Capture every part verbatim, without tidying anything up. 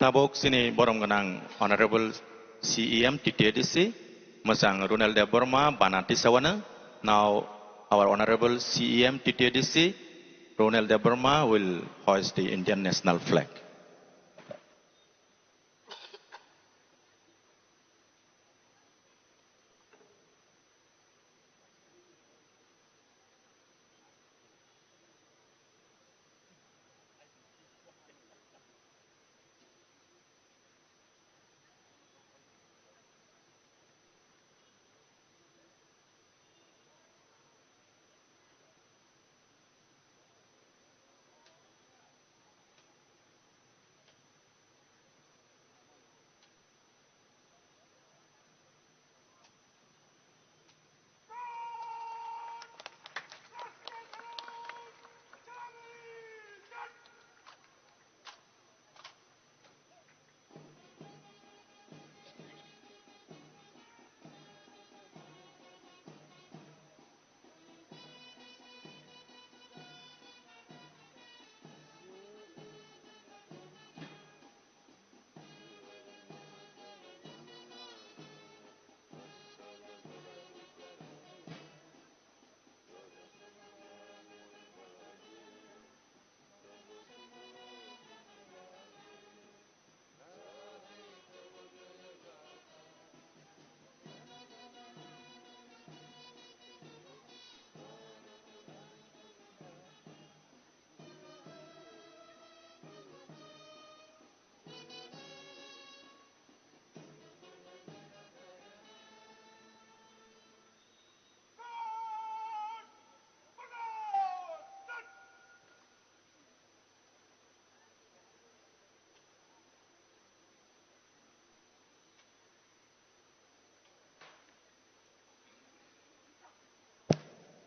Tabuk chini borom gwnang Honorable C E M T T A D C, Mwchang Runel Debbarma bana tisawanw. Now our Honorable C E M T T A D C, Runel Debbarma will hoist the Indian national flag.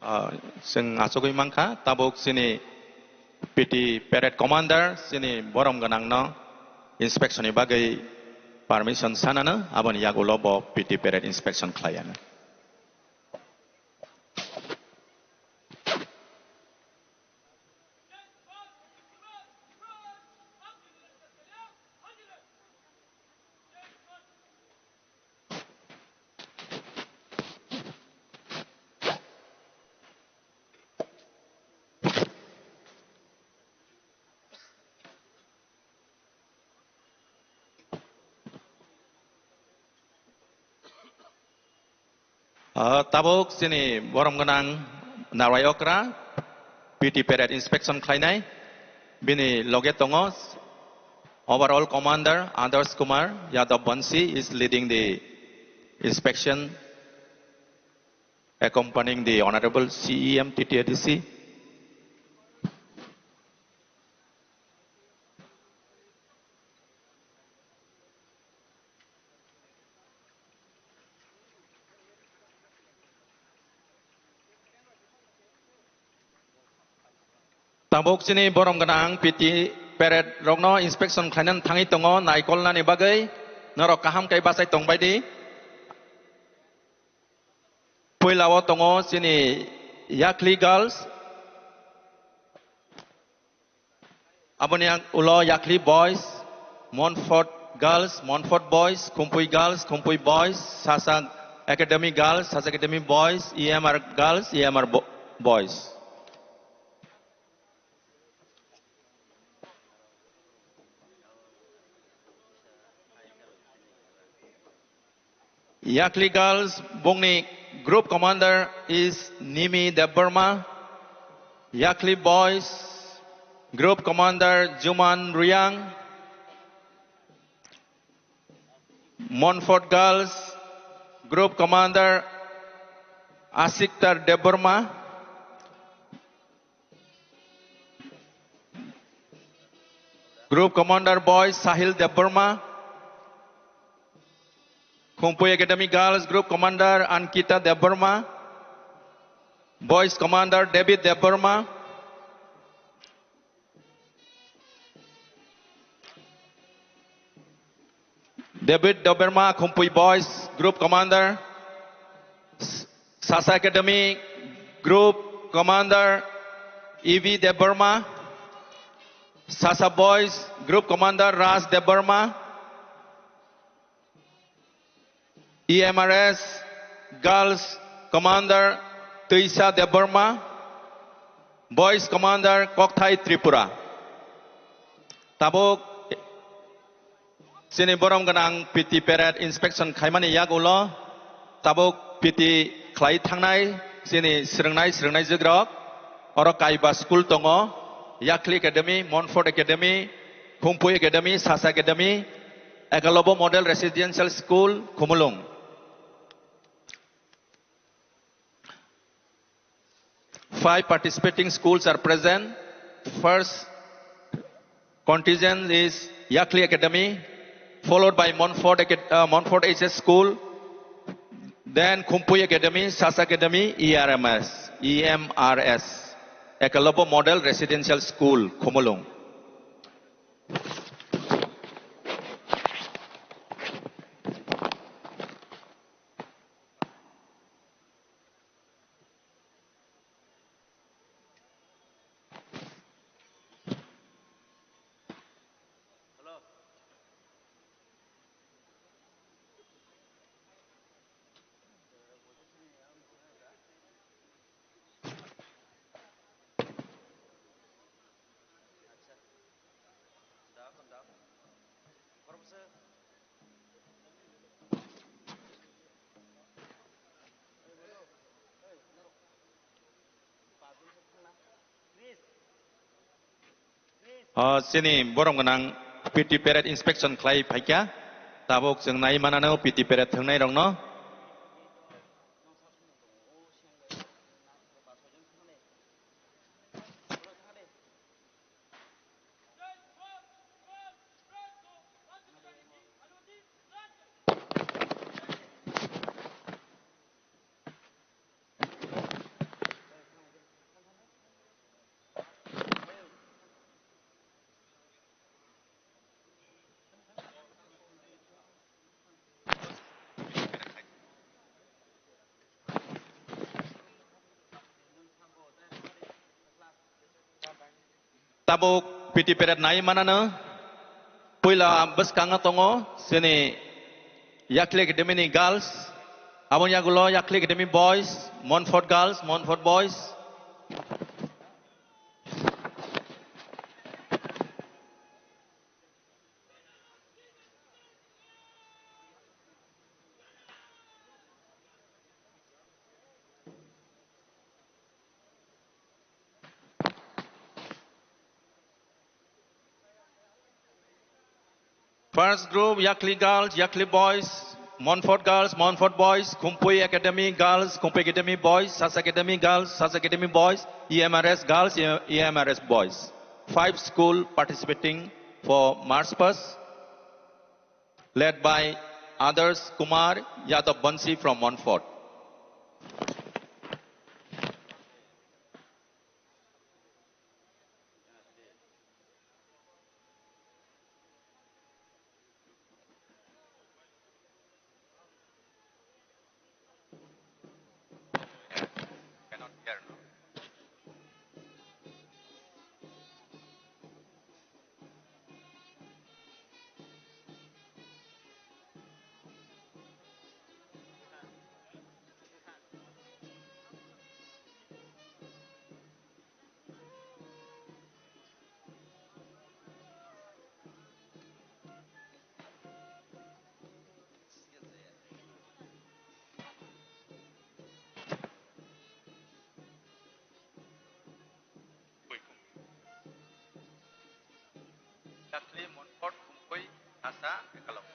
Ah, chwng achugwi mankha, tabuk chini P T parade commander, chini borom gwnangno inspection ni bagwi permission sanano, aboni yagulo bo P T parade inspection khlaiano. Ah, tabuk chini borom gwnang Narwai Okra, P T parade inspection khlainai. Bini loge tongo overall commander Adarsh Kumar Yadav Bansi is leading the inspection, accompanying the Honorable C E M T T A D C. Tabuk chini borom gwnang P T parade rokno inspection khlainani thangwi tongo, naikolnani bagwi norok kaham khe bachai tongbai di. Puila o tongo chini Yakli Girls, aboni ang ulo Yakli Boys, Montfort Girls, Montfort Boys, Khumpui Girls, Khumpui Boys, Sasa Academy Girls, Sasa Academy Boys, E M R Girls, E M R Bo-, Boys. Yakli Girls, bongni group commander is Nimi Debbarma. Yakli Boys, group commander Juman Ruyang. Montfort Girls, group commander Asiktar Debbarma. Group commander boys Sahil Debbarma. Khumpui Academy Girls group commander Ankita Debbarma. Boys commander David Debbarma. David Doberma, Khumpui Boys, Group Commander. S-, Sasa Academy, Group Commander, E V Debbarma. Sasa Boys Group Commander Raj Debbarma, E M R S Girls Commander Twisa Debbarma, Boys Commander Kokthai Tripura. Tabuk chini borom gwnang P T Parade inspection khaimani yagulo tabuk P T khlai thangnai chini swrwngnai swrwngnai jwkrok. Oro kaiba school tongo, Yakli Academy, Montfort Academy, Khumpui Academy, Sasa Academy, Ekalobo Model Residential School, Khumulwng. Five participating schools are present. First contingent is Yakli Academy, followed by Montfort Acad-, uh, Montfort H S School, then Khumpui Academy, Sasa Academy, E R M S, E M R S, Ekalobo Model Residential School, Khumulwng. O, chini borom gwnang P T Parade inspection khlai phaikha. Tabuk chwng nai manano P T Parade thwngnairokno. Tabuk P T Parade nai manano. Puila bwskango tongo chini Yakli Academy ni girls, aboni yagulo Yakli Academy boys, Montfort girls, Montfort boys. First group, Yakli girls, Yakli boys, Montfort girls, Montfort boys, Khumpui Academy girls, Khumpui Academy boys, Sasa Academy girls, Sasa Academy boys, E M R S girls, E M R S boys. Five school participating for march past, led by Adarsh Kumar Yadav Bansi from Montfort. Yakli, Montfort, Khumpui, Sasa, Ekalobo.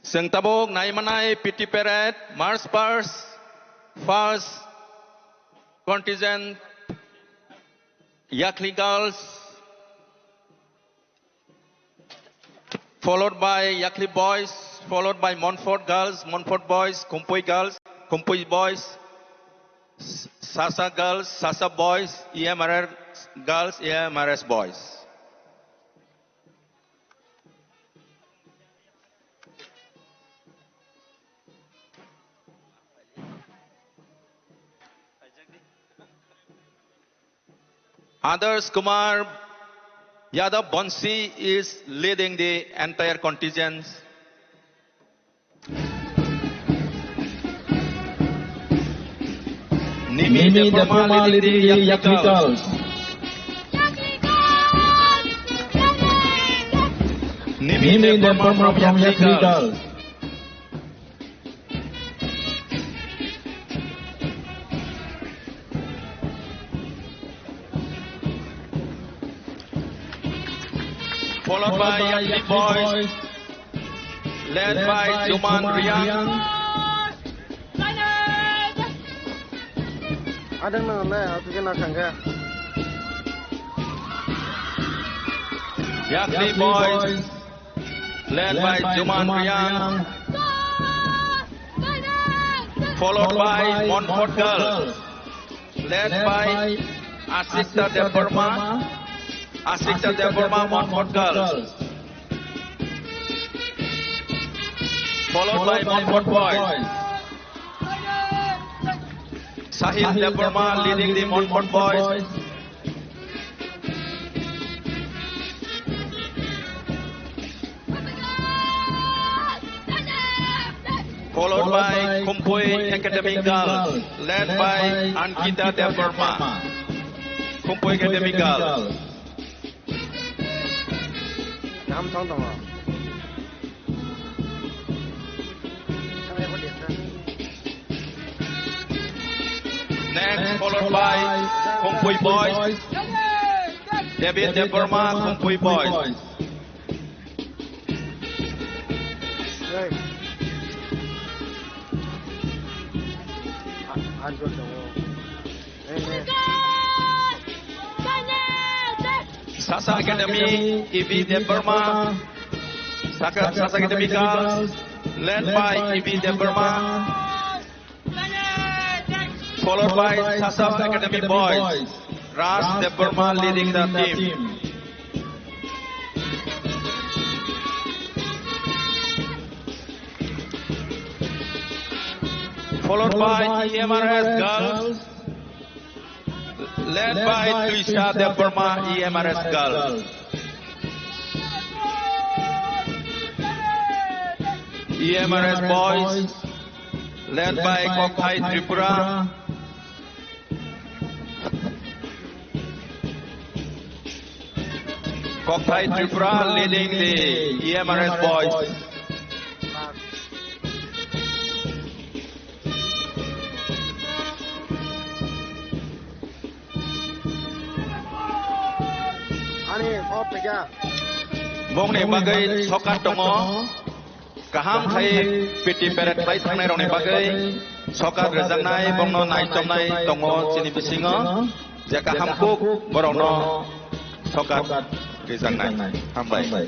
Chwng tabuk nai manai P T Parade, march past, first contingent, Yakli girls, followed by Yakli boys, followed by Montfort girls, Montfort boys, Khumpui girls, Khumpui boys, S-, Sasa girls, Sasa boys, E M R S girls, E M R S boys. Adarsh Kumar Yadav Bansi is leading the entire contingent. Nimi Debbarma leading the Yagnik girls. Nimi Debbarma from Yagnik girls. Followed by Yagnik boys, led by Juman Riang. Adang nang le, atu kena thangka. Yagnik boys, led by Juman Riang, followed by Monpot Girls, led by Asikta Debbarma, Asikta Debbarma, Monpot Girls, followed by Monpot Boys. Sahil Debbarma leading the Monpot Boys. Followed by Khumpui Academy Girls, led by Ankita Debbarma. Khumpui Academy Girls. Kaham song tongo. Next, followed by Khumpui Boys. David Debbarma, Khumpui Boys. Hey. A-, anjol tongo. Sasa Academy, E B Debbarma. Saka-, Sasa Academy Girls, led by E B Debbarma. Followed by Sasa Academy Boys. Raj Debbarma leading the team. Followed by E M R S Girls, led by Trisha Debbarma, E M R S Girls. E M R S Boys, led by Kokthai Tripura. Kokthai Tripura leading the E M R S Boys. Ani, oh, pega. Bongni bagwi sokat tongo. Kaham khai piti peret khai thangnai rokni bagwi sokat rwjaknai, bongno naichomnai tongo chini bisingo, je kaham kuk borokno sokat rwjaknai. Hambai.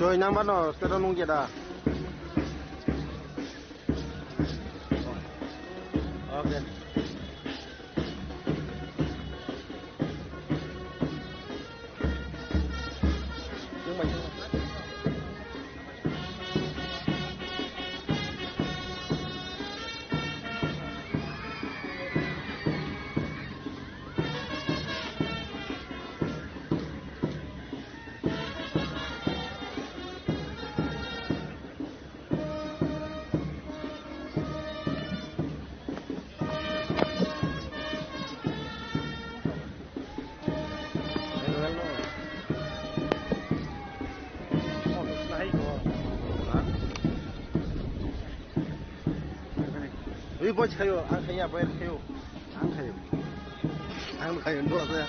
Soi nang ba no, sero nung jeda. Okay. Ui, boy, khayo, ang khaya, boy, khayo. Ang khayo. Ang khayo, no, no.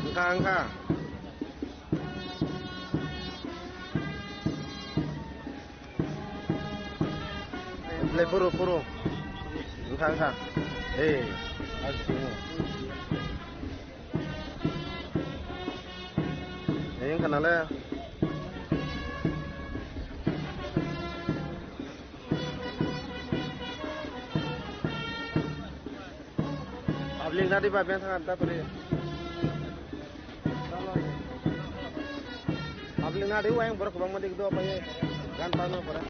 Wngkha, wngkha. Belai phuru, phuru. Wngkha, wngkha. Hey. Yang kana le. Public nadi ba ben thang ta puri. Public nadi wa yang borok bang madi do pa ye. Gan pa no pura.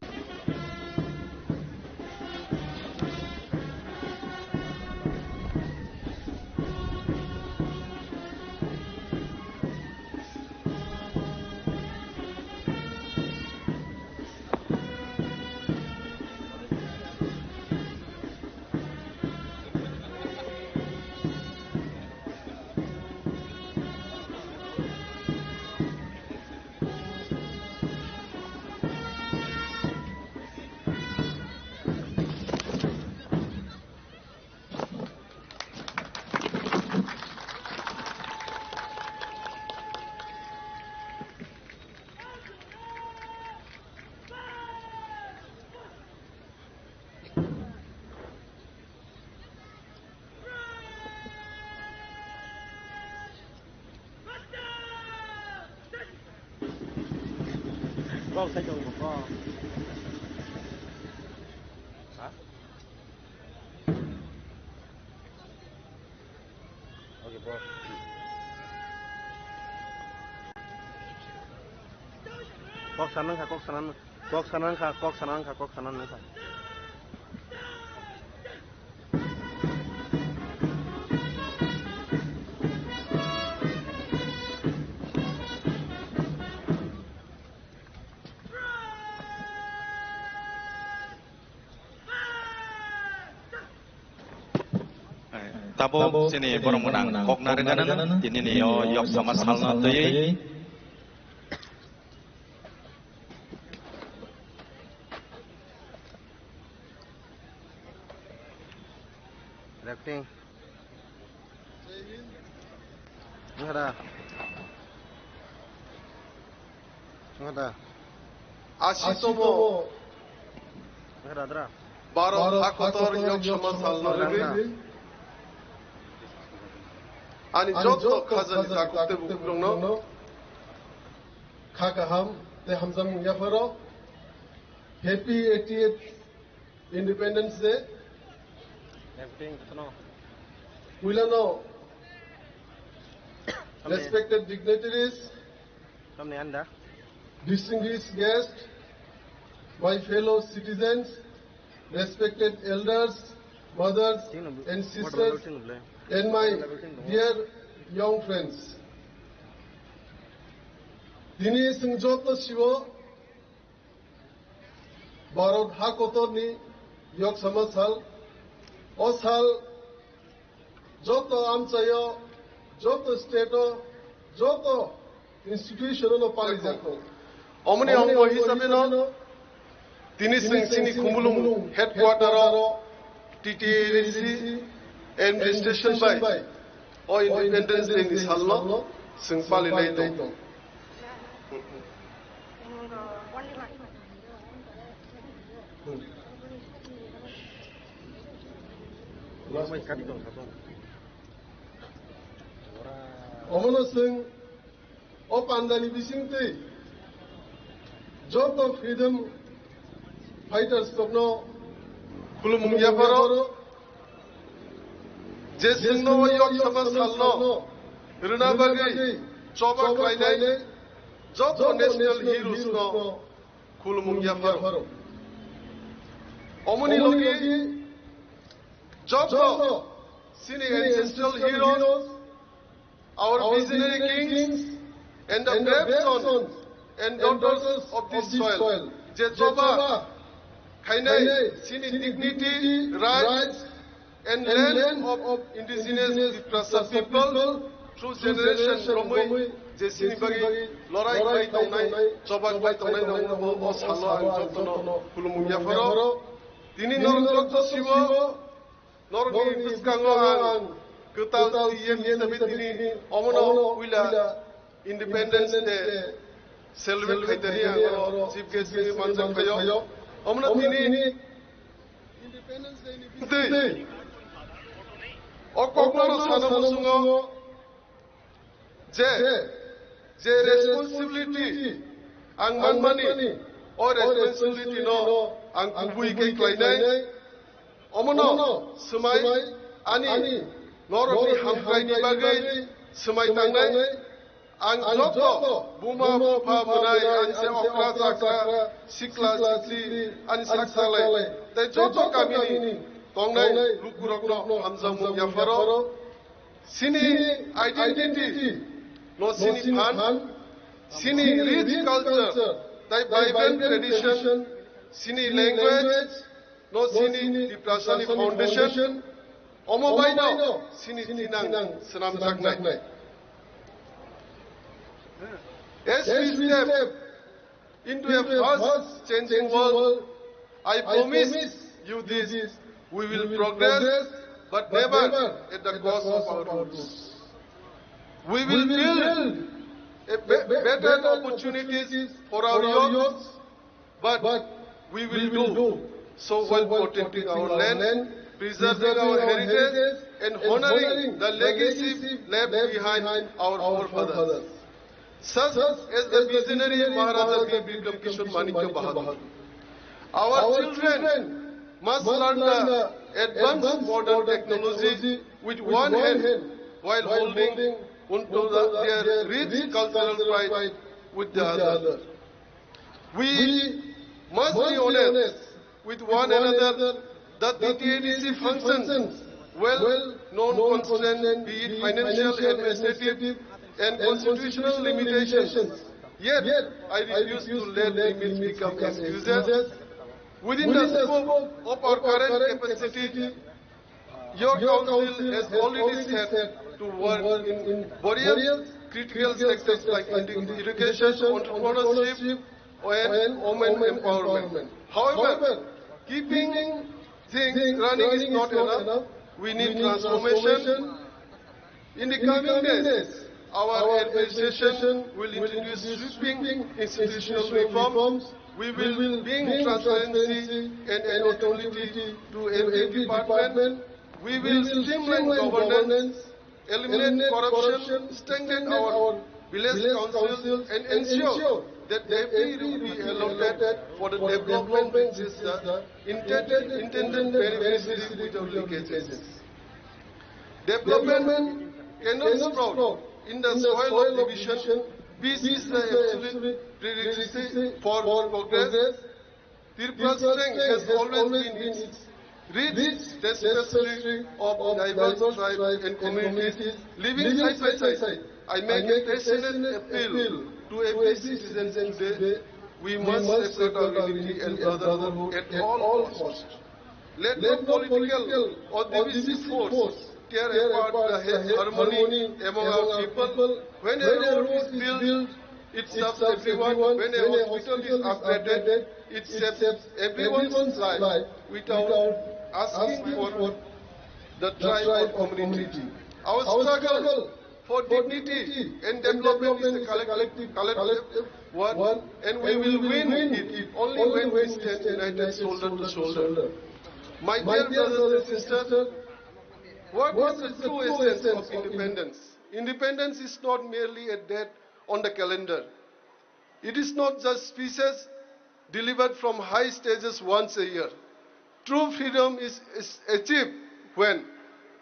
Kok sai tongo, kok. Ha? Okay, bro. Kok sana nang kha, kok sana nang, kok sana nang kha, kok sana nang kha, kok sana nang kha. Tabuk chini borok mwnang kok narwknani tinini o yok sama salno twiwi. Rafting. Nada. Nada. Asitomo. Nada, dra. Baro hakotor yok sama salno rwgwi. Ani joto khajani takhuk tei bukhuk rokno. Kha kaham tei hamjakmung yapharo. Happy eightieth Independence Day. Everything, jotono. Puilano, tamni, respected dignitaries, tamni anda, distinguished guests, my fellow citizens, respected elders, mothers and sisters, and my dear young friends. Tini chwng joto sibo Bharat ha kotorni yok sama sal. O sal joto amchaio, joto state-o, joto institution-o no palijak tongo. Omoni ongbo hisabe no tini chwng chini Khumulwng headquarter-o T T A A D C administration bai o Independence Day ni salno chwng palilai tongo. Omono chwng o pandani bisingtwi joto freedom fighters rokno khulumung yapharo, je chwngno o yok sama salno rwna bagwi choba khlainai joto national heroes no khulumung yapharo. Omoni logi joto chini ancestral heroes, our visionary kings and the brave sons and daughters of this soil, je choba khainai chini dignity, rights and land of indigenous Tiprasa people through generation romwi je chini bagwi lorai khlai tongnai, choba khlai tongnai, nangno o salo ang jotono khulumung yapharo. Tini norok joto sibo norokni bwskango ang kwtal C M hisabe tini omono puila Independence Day celebrate khaitani ang oro chief guest ni manjak phaio. Omono tini Independence Day ni bisingtwi o kokno sana muchungo je Je responsibility ang manmani, o responsibility no ang kubui khe khlainai. Omono swmai ani norokni hamkraini bagwi swmai tangnai. Ang joto buma bupha bwnai, ang se okra chakra, sikla sikli, ani sak salai, tei joto kamini tongnai lukurokno hamjakmung yapharo. Chini identity no chini phan, chini rich culture tei vibrant tradition, chini language no chini Tiprasani foundation, omo baino chini thinang swnamjaknai. As we step into a fast changing world, I promise you this, we will progress, but never at the cost of our roots. We will build a be- better opportunities for our youth, but we will do so while protecting our land, preserving our heritage, and honoring the legacy left behind our forefathers, such as the visionary Maharaja Bir Bikram Kishore Manikya Bahadur. Our children must learn the advanced modern technology with one hand while holding onto the, their rich cultural pride with the other. We must be honest with one another that the T A D C functions well known constraints, be it financial, administrative, and constitutional limitations. Yet, I refuse to let limits become excuses. Within the scope of our current capacity, your council has already set to work in various critical sectors like edu- education, entrepreneurship, and women empowerment. However, keeping things running is not enough. We need transformation. In the coming days, our administration will introduce sweeping institutional reforms. We will bring transparency and accountability to every department. We will streamline governance, eliminate corruption, strengthen our village councils, and ensure that every rupee allotted for the development reaches the intended, intended beneficiaries without leakages. Development cannot sprout in the soil of division. Peace is the absolute prerequisite for progress. Tripura's strength has always been its rich tapestry of diverse tribes and communities living side by side. I make a passionate appeal to every citizen today. We must safeguard our unity and brotherhood at all costs. Let no political or divisive force tear apart the harmony among our people. When a road is built, it serves everyone. When a hospital is upgraded, it saves everyone's life without asking for the tribe or community. Our struggle for dignity and development is a collective, collective one, and we will win it only when we stand united shoulder to shoulder. My dear brothers and sisters, what is the true essence of independence? Independence is not merely a date on the calendar. It is not just speeches delivered from high stages once a year. True freedom is, is achieved when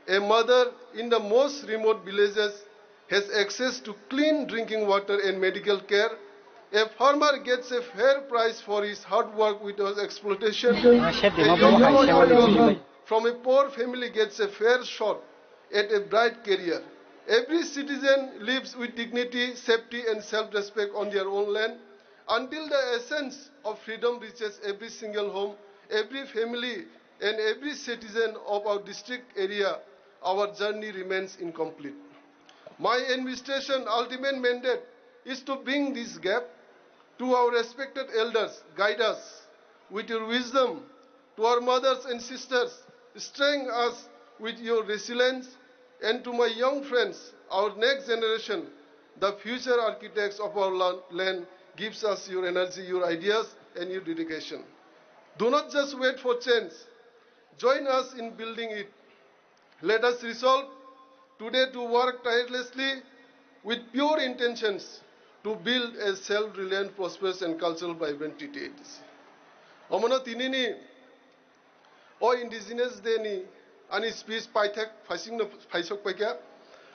a mother in the most remote villages has access to clean drinking water and medical care. A farmer gets a fair price for his hard work without exploitation. A young girl from a poor family gets a fair shot at a bright career. Every citizen lives with dignity, safety, and self respect on their own land. Until the essence of freedom reaches every single home, every family, and every citizen of our district area, our journey remains incomplete. My administration ultimate mandate is to bring this gap to our respected elders. Guide us with your wisdom, to our mothers and sisters, strengthen us with your resilience, and to my young friends, our next generation, the future architects of our la- land, gives us your energy, your ideas, and your dedication. Do not just wait for change. Join us in building it. Let us resolve today to work tirelessly with pure intentions to build a self-reliant, prosperous and cultural vibrant T T A D C. Omono tinini o Indigenous Day ni ani speech paithak phaisingno phaisok paikha.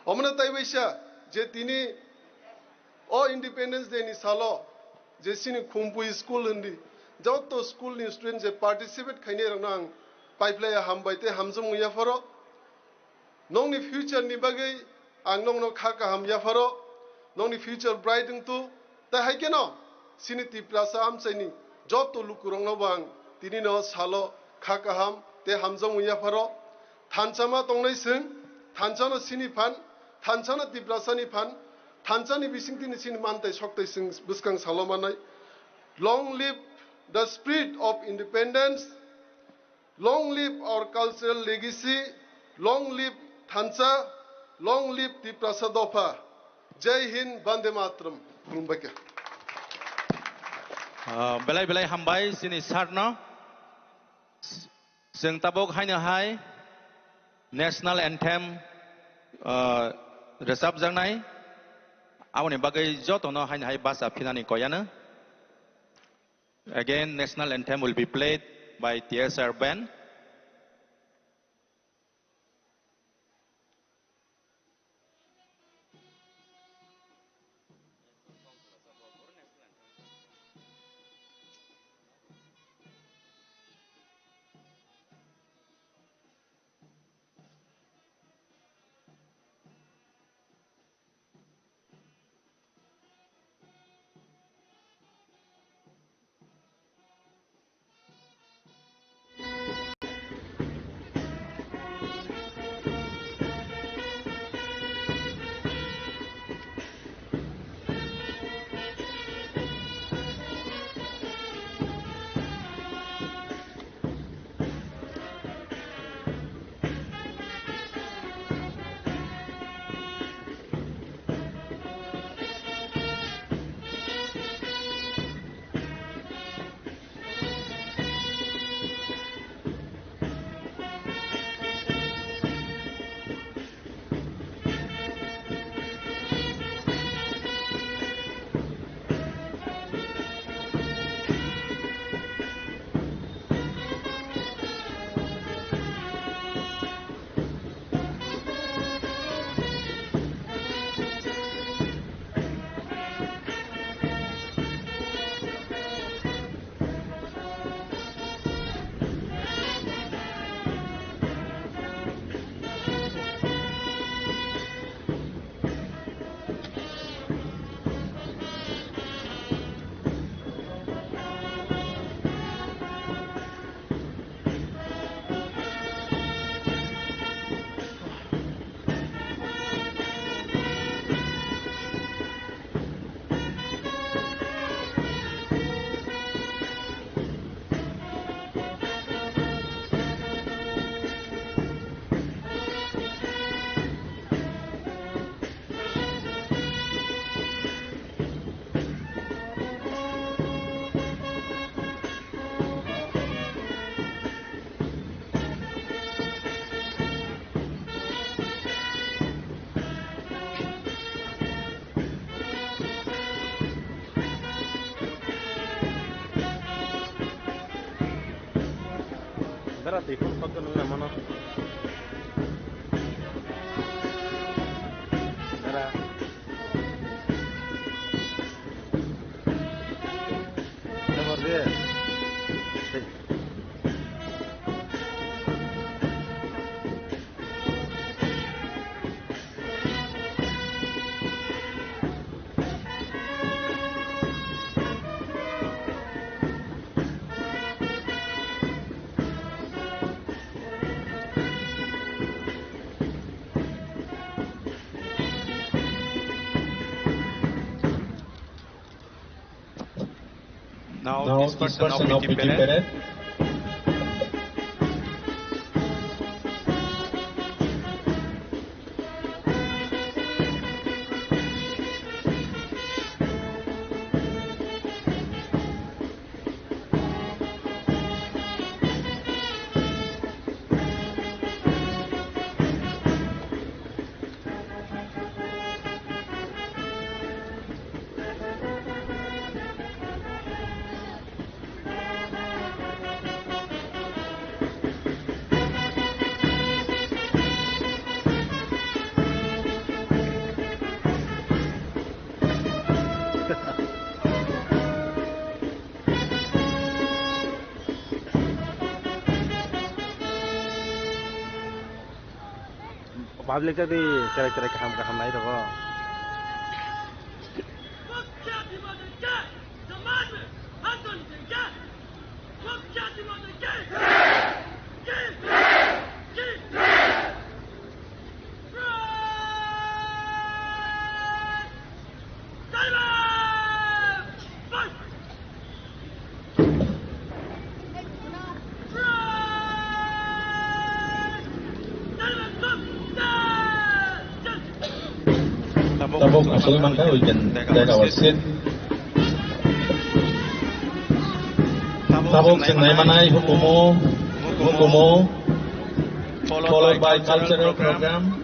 Omono taibaisa je tini o Independence Day ni salo je sini Khumpui school hindi joto school ni student je participate khainai rokno ang paiplaiya hambai tei hamjakmung yapharo. Nokni future ni bagwi ang nokno kha kaham yapharo, nokni future bright wngtu, tei hai kheno chini Tiprasa amchaini joto lukurokno bo ang tinino salo kha kaham tei hamjakmung yapharo. Thansa ma tongnai chwng, thansa no chini phan, thansa no Tiprasa ni phan, thansa ni bisingtwi ni chini mantai soktai chwng bwskang salo manai. Long live the spirit of independence. Long live our cultural legacy, long live thansa, long live Tiprasa dopha. Jai Hind, Bande Mataram. Khulumbai kha. Ah, belai belai hambai chini sir no. Chwng tabuk haino hai national anthem, ah, rwchapjaknai. Aboni bagwi jotono haino hai bacha phinani koyano. Again, national anthem will be played by T S R band. Dara twi phone kok nung na mano. Dara. Dara de. Now, this person of P T parade. Public tadi cherai cherai kaham kaham nai rogo. Tabuk aswk mankha, we can take our seat. Tabuk chwng naimanai hukumu, hukumu, followed by cultural program.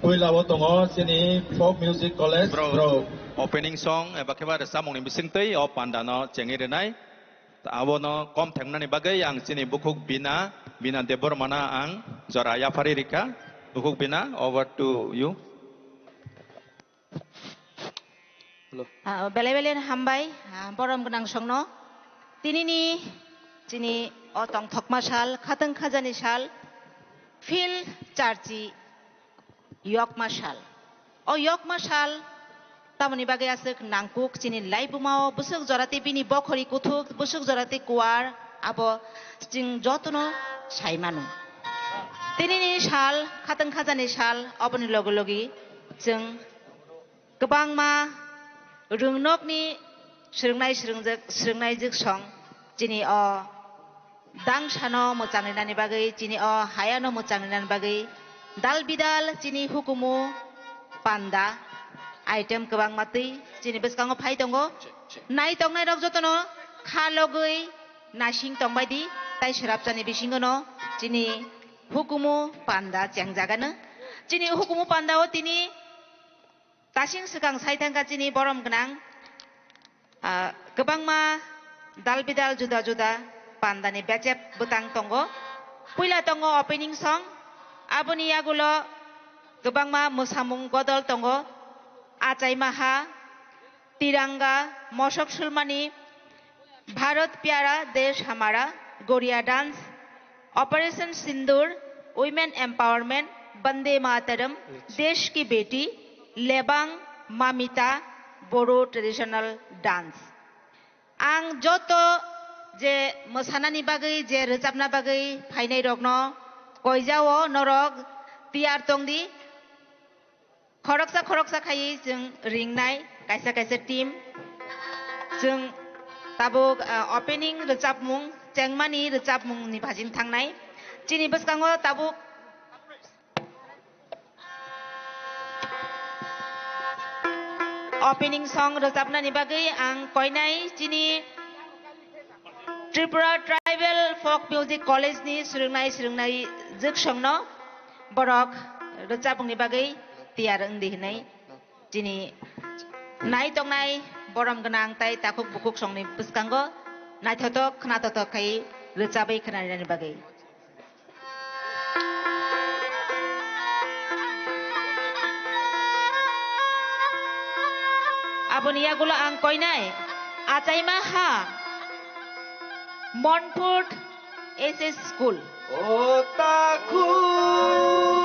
Puila o tongo chini folk music college, bro, bro. Opening song eba khe ba rwchapmungni bisingtwi o pandano chengwi rwnai. Abono kom thangmani bagwi ang chini bukhuk Bina, Bina Debbarmano ang jora yaphari rikha. Bukhuk Bina, over to you. Hello. Ah, belai belai hambai, ah, borom gwnang songno. Tinini chini o tongthokma sal, khatang khajani sal, Phil Charchi yokma sal. O yokma sal tamoni bagwi aswk nangkuk chini laibumao, bwswk jorati bini bokhori kuthuk, bwswk jorati kuar, abo chwng jotono sai mano. Tinini sal, khatang khajani sal, oboni logi logi chwng kwbangma rwngnokni swrwngnai swrwngjak, swrwngnaijwk song chini o dangsano mwchang rinani bagwi, chini o hayano mwchang rinani bagwi dal bidal chini hukumu panda item kwbangma twi chini bwskango phai tongo. Nai tongnairok jotono kha logwi naising tongbai di, tai swrapsani bisingono chini hukumu panda chengjagano. Chini hukumu pandao tini Tasing swkang sai thangkha chini borom gwnang, ah, kwbangma dal bidal juda juda pandani bechep bwtang tongo. Puila tongo opening song, aboni yagulo kwbangma mwsamung godol tongo, Achai Maha, Tiranga, Mosok Sulmani, Bharat Pyara Desh Hamara, Goria Dance, Operation Sindoor, Women Empowerment, Bande Mataram, Desh Ki Beti, Lebang, Mamita, Bodo Traditional Dance. Ang joto je mwsanani bagwi, je rwchapna bagwi phainairokno koijao, norok tiyar tongdi. Khoroksa khoroksa khaiwi chwng ringnai kaisa kaisa team. Chwng tabuk, ah, opening rwchapmung, chengmani rwchapmungni bhajing thangnai. Chini bwskango tabuk opening song rwchapnani bagwi ang koinai chini Tripura Tribal Folk Music College ni swrwngnai swrwngnai jwksongno borok rwchapmungni bagwi tiyar wngdi hinwi chini nai tongnai borom gwnang tai takhuk bukhuk songni bwskango naithotok khnathotok khai rwchabwi khwnanani bagwi. Aboni yagulo ang koinai Achaima ha Monfort S S School. O takhuk.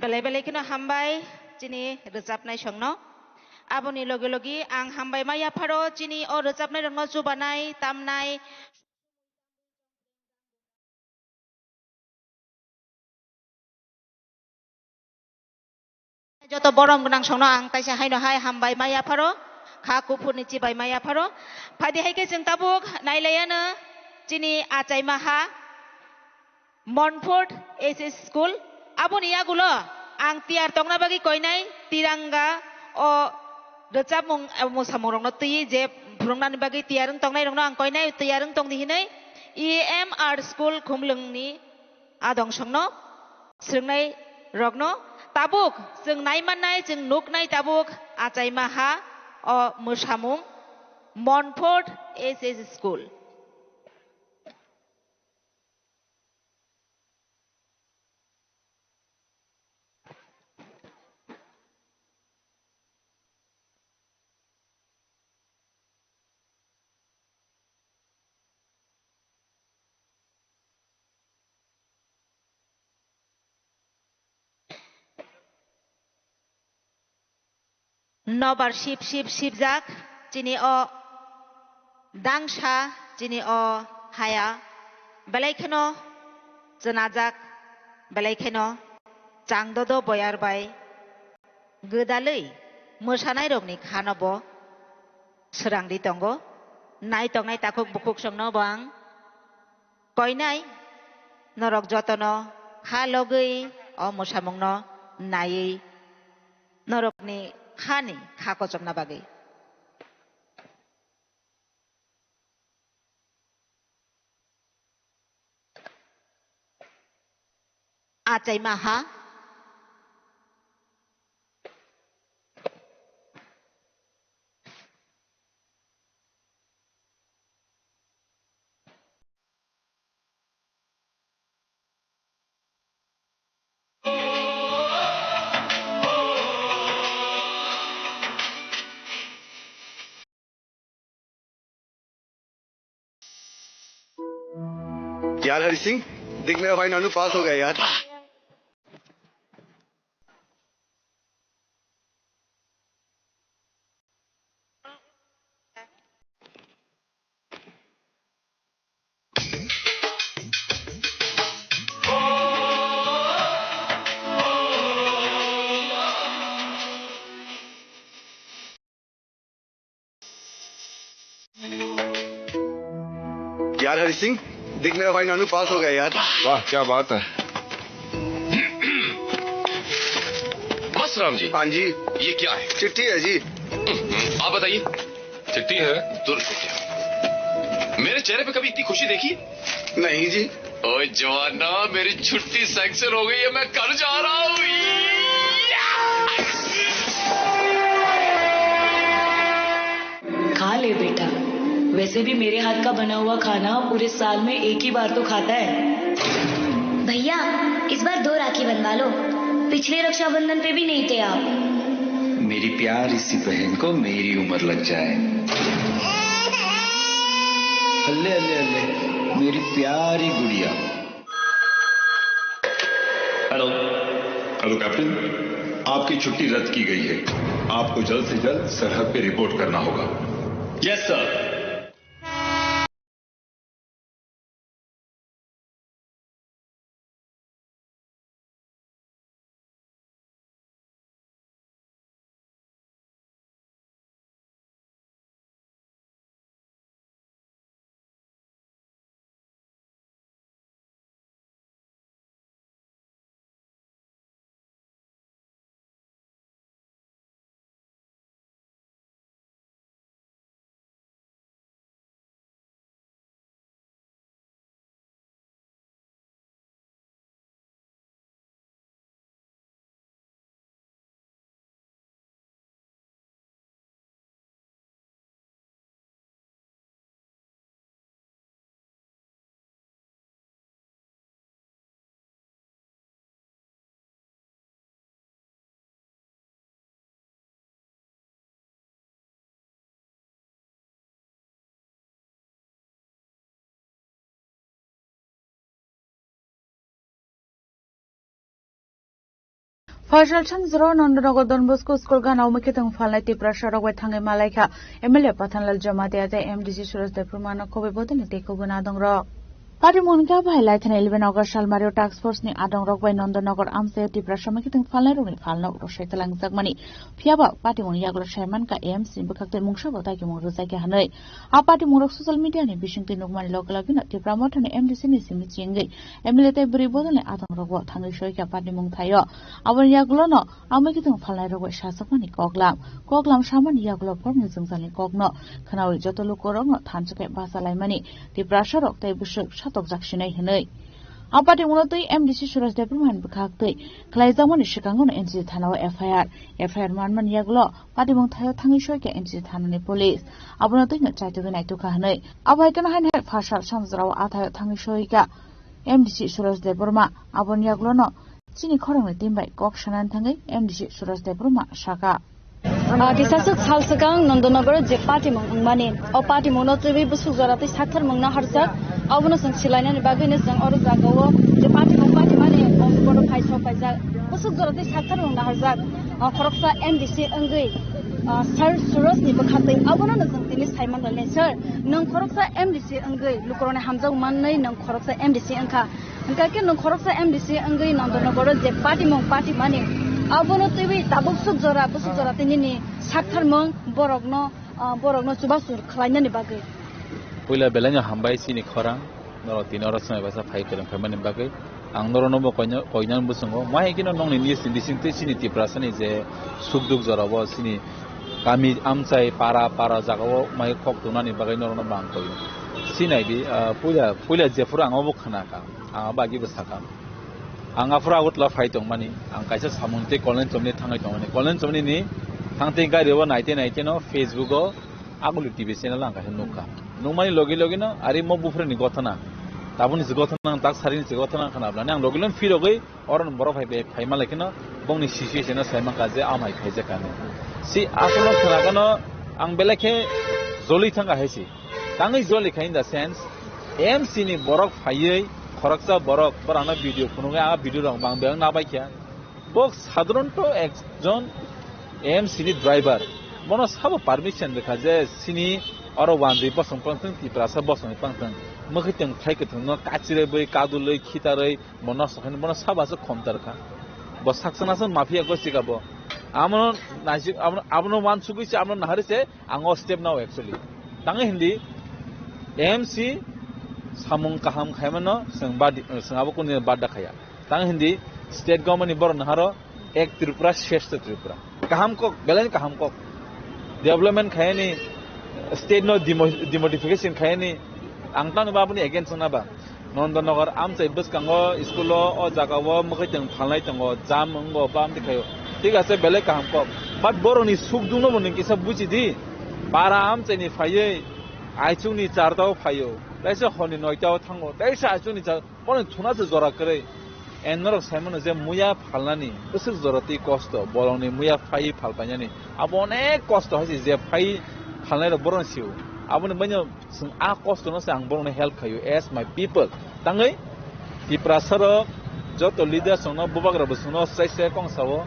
Belai belai kheno hambai chini rwchapnai songno. Aboni logi logi ang hambai ma yapharo chini o rwchapnai rokno chubanai, tamnai. Joto borom gwnang songno ang taisa haino hai hambai ma yapharo, kha kuphurni chibai ma yapharo. Phaidi hai khe chwng tabuk nailaiano chini achaimaha Montfort S S School. Aboni yagulo ang tiyar tongna bagwi koinai tiranga o rwchapmung, eh, mwsamungrokno twiwi je phwrwngnani bagwi tiyar wng tongnairokno ang koinai tiyar wng tongdi hinwi E M R School Khumlwngni adong songno swrwngnai rokno tabuk chwng naimannai, chwng nuknai tabuk achaimaha o mwsamung Montfort S S School. Nobar sip sip sipjak chini o dangsa, chini o haya, belai kheno chwnajak, belai kheno changdodo boyar bai gwdalwi mwsanairokni khano bo swrangri tongo. Nai tongnai takhuk bukhuk songno bo ang koinai, norok jotono kha logwi o mwsamungno naiwi norokni khani kha kochomna bagwi. Achaimaha. यार हरि सिंह, देख मेरा भाई नानू पास हो गया यार। यार हरि सिंह, देख मेरा भाई नानू पास हो गया यार। वाह, क्या बात है। मस्त राम जी। हाँ जी। ये क्या है? चिट्ठी है जी। आप बताइए, चिट्ठी है? दूर से क्या? मेरे चेहरे पे कभी इतनी खुशी देखी? नहीं जी। ओए जवाना, मेरी छुट्टी सैंक्शन हो गई है, मैं घर जा रहा हूँ। खा ले बेटा, वैसे भी मेरे हाथ का बना हुआ खाना पूरे साल में एक ही बार तो खाता है। भैया, इस बार दो राखी बनवा लो, पिछले रक्षाबंधन पे भी नहीं थे आप। मेरी प्यारी सी बहन को मेरी उम्र लग जाए। हल्ले हल्ले हल्ले, मेरी प्यारी गुड़िया। हेलो। हेलो कैप्टन, आपकी छुट्टी रद्द की गई है। आपको जल्द से जल्द सरहद पे रिपोर्ट करना होगा। Yes sir. Phaisal Sanjro Nandanagar Don Bosco School gana o mikhitung phalnai Tiprasa rok bai thangwi malaikha. M L A Pathanlal Jamatia tei M D C Suraj Debbarma no khobwi bodolni tei kubun adongrok. Patimung ni kha bahai lai thani eleven August salmario task force ni adongrok bai Nandanagar amchaio Tiprasa mikhitung phalnai rokni phalno rwsai twlangjakmani. Phiyaba patimung yagulo saimankha A M C ni bwkhak tei mungsa bo daikimung rwjakya hwnwi. A patimungrok social media ni bisingtwi nukmani loge logeno Tipra Mothani M D C ni simi chingwi M L A tei bwrwi bodolni adongrokbo thangwi soikha patimung thaio. Aboni yagulono amwi kitung phalnairok bai sachakmani koklam. Koklam samani yagulo borokni jwngjalni kokno khwnawi joto lukurokno thansa khe bacha laimani Tiprasarok tei bwswk satokjak sinai hwnwi. A patimungno twi M D C Suraj Debbarmani bwkhak twi khlaijakmani swkangono N C thanao F I R. F I R manmani yagulo patimung thaio thangwi soikha N C thanani police. Abono twino chaitugwi naitukha hwnwi. Abo hai kheno haini hai phasal samjwrao a thaio thangwi soikha M D C Suraj Debbarma. Aboni yagulono chini khorangni team bai kok sanani thangwi M D C Suraj Debbarma saka. Ah, kisaswk sal swkang Nandanagar je patimung wngmani, o patimungno twiwi bwswk jora twi saktharmung naharjak. Abono chwng silainani bagwino chwng oro jagao je patimung patimani o borok hai sok paijak. Bwswk jora twi saktharmung naharjak. Ah, khoroksa M D C wngwi, ah, Sir Surajni bwkha twi abono no chwng tini saiman rwnai, Sir, nwng khoroksa M D C wngwi lukurokni hamjak manwi nwng khoroksa M D C wngkha. Hwnkha khe nwng khoroksa M D C wngwi Nandanagar je patimung patimani, abono twiwi tabuk swk jora bwswk jora tei nini saktharmung borokno, ah, borokno chubachu khlainani bagwi. Puila belaino hambai chini khorang, norok tini oro swmai basa phai kwrwng khaimani bagwi. Ang norokno bo koina, koinani bwswngo, ma hai kheno nokni nini bisingtwi chini Tiprasani je sukduk jorao chini kami amchai para, para jagao mai khok tongnani bagwi norokno bo ang koi. Sinai di, ah, puila, puila jephuru ang obo khna kha. Ang abo agi bwsakha. Ang aphuru Agartala phai tongmani, ang kaisa samung tei Kollen Chomni thangwi tongmani. Kollen Chomni ni thangtwi gari o naite naite no Facebook o Aguli T V channel ang kaisa nukha. Nukmani logi logi no ari mo buphreni gothana. Tabukni se gothana ang tak sarini se gothana khna bwlani ang logi logi phirogwi oro borok phai phai ma lai kheno bongni situation no sai mankha je amai khaijak kani. Si asolo khna gano ang belai khe joli thangkha hai si. Tangwi joli kha in the sense M C ni borok phaiwi khoroksa borok borokno video phunugwi a video rok bang bang nabaikha. Bo sadharanto ekjon M C ni driver. Bono sabo permission rwkha je sini oro wanjwi bosong pangthung, Tiprasa bosongwi pangthung. Mwkhwtwng thai kwthwngno kachirwi, kadulwi, khitarwi, bono sokhani bono sabo aswk khomtar kha. Bo saksa nasa mafia gosti ka bo. Amo naisik, amo, abono wansugwi se, amo nahari se, ang o step nao actually. Tang hindi M C samung kaham khaimano, seng bad, seng abo kuni bad da khaya. Tang hindi state government ni borok naharo ek Tripura, sheshtha Tripura. Kaham kok, belai kaham kok. Development khayani, state no demo-, demodification khayani, ang tang ba aboni against na ba. Nondanagar amchai bwskango school o, o jaga o mwkhwtwng phalnai tongo, jam wngo, bam tikhaio. Thik ase, belai kaham kok. But borokni sukdungno bo nwng kisa buji di. Bara amchaini phaiwi, aichukni charta o phaio. Taisa horni noita o thango. Taisa aichukni char-, Bono thuna se jora kwrwi. En norok sai mano je muya phalnani bwswk jora twi kosto, bolongni muya phai phal painani. Abo onek kosto hai se je phai phalnai rok bohrokno sio. Aboni baino chwng a kosto no se ang bohrokno help khaio as my people. Tangwi Tiprasa rok joto leaders rok no bubagra bwswk no sai sai kong sao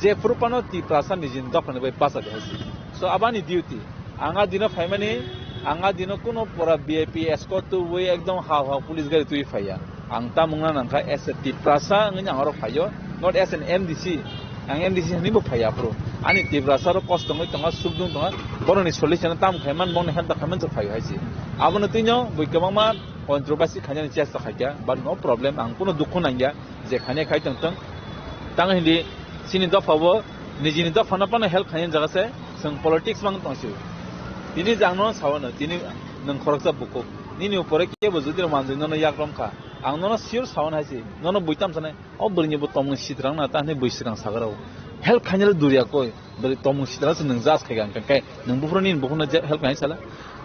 je phuru phano Tiprasa nijini dopha ni bai bacha di hai se. So abani duty. Ang a dino phaimani, ang a dino kuno pura V I P escort tubui ekdom hao hao police gari tubui phaiya. Ang tamung na nangkha as a Tiprasa wngwi ang oro phaio, not as an M D C. Ang M D C hinwi bo phaiya aphuru. Ani Tiprasa rok kosto wngwi tongo, sukdung tongo. Borokni solution tamo khaiman, bongni henta khaiman se phaio hai se. Abono twino bui kwbangma controversy khainani chesta khaikha, but no problem, ang kuno dukhu nangya. Je khani khai tong tong. Tang hindi chini dopha bo, nijini dopha no phano help khaini jaga se, chwng politics mang tong si. Tini jang no sao no, tini nwng khoroksa bukhuk. Nini upore kebo jodi manjui nono yak rom kha. Ang nono sure sao no hai si, nono buitam sanai, o bwrwini bo tomung sitrang na, ta hinwi bui swkang sagra o. Help khaini le duriya koi, bwrwi tomung sitrang se nwng judge khai kha, hwnkhe nwng buphuru nini bukhuk no je help khaini sala.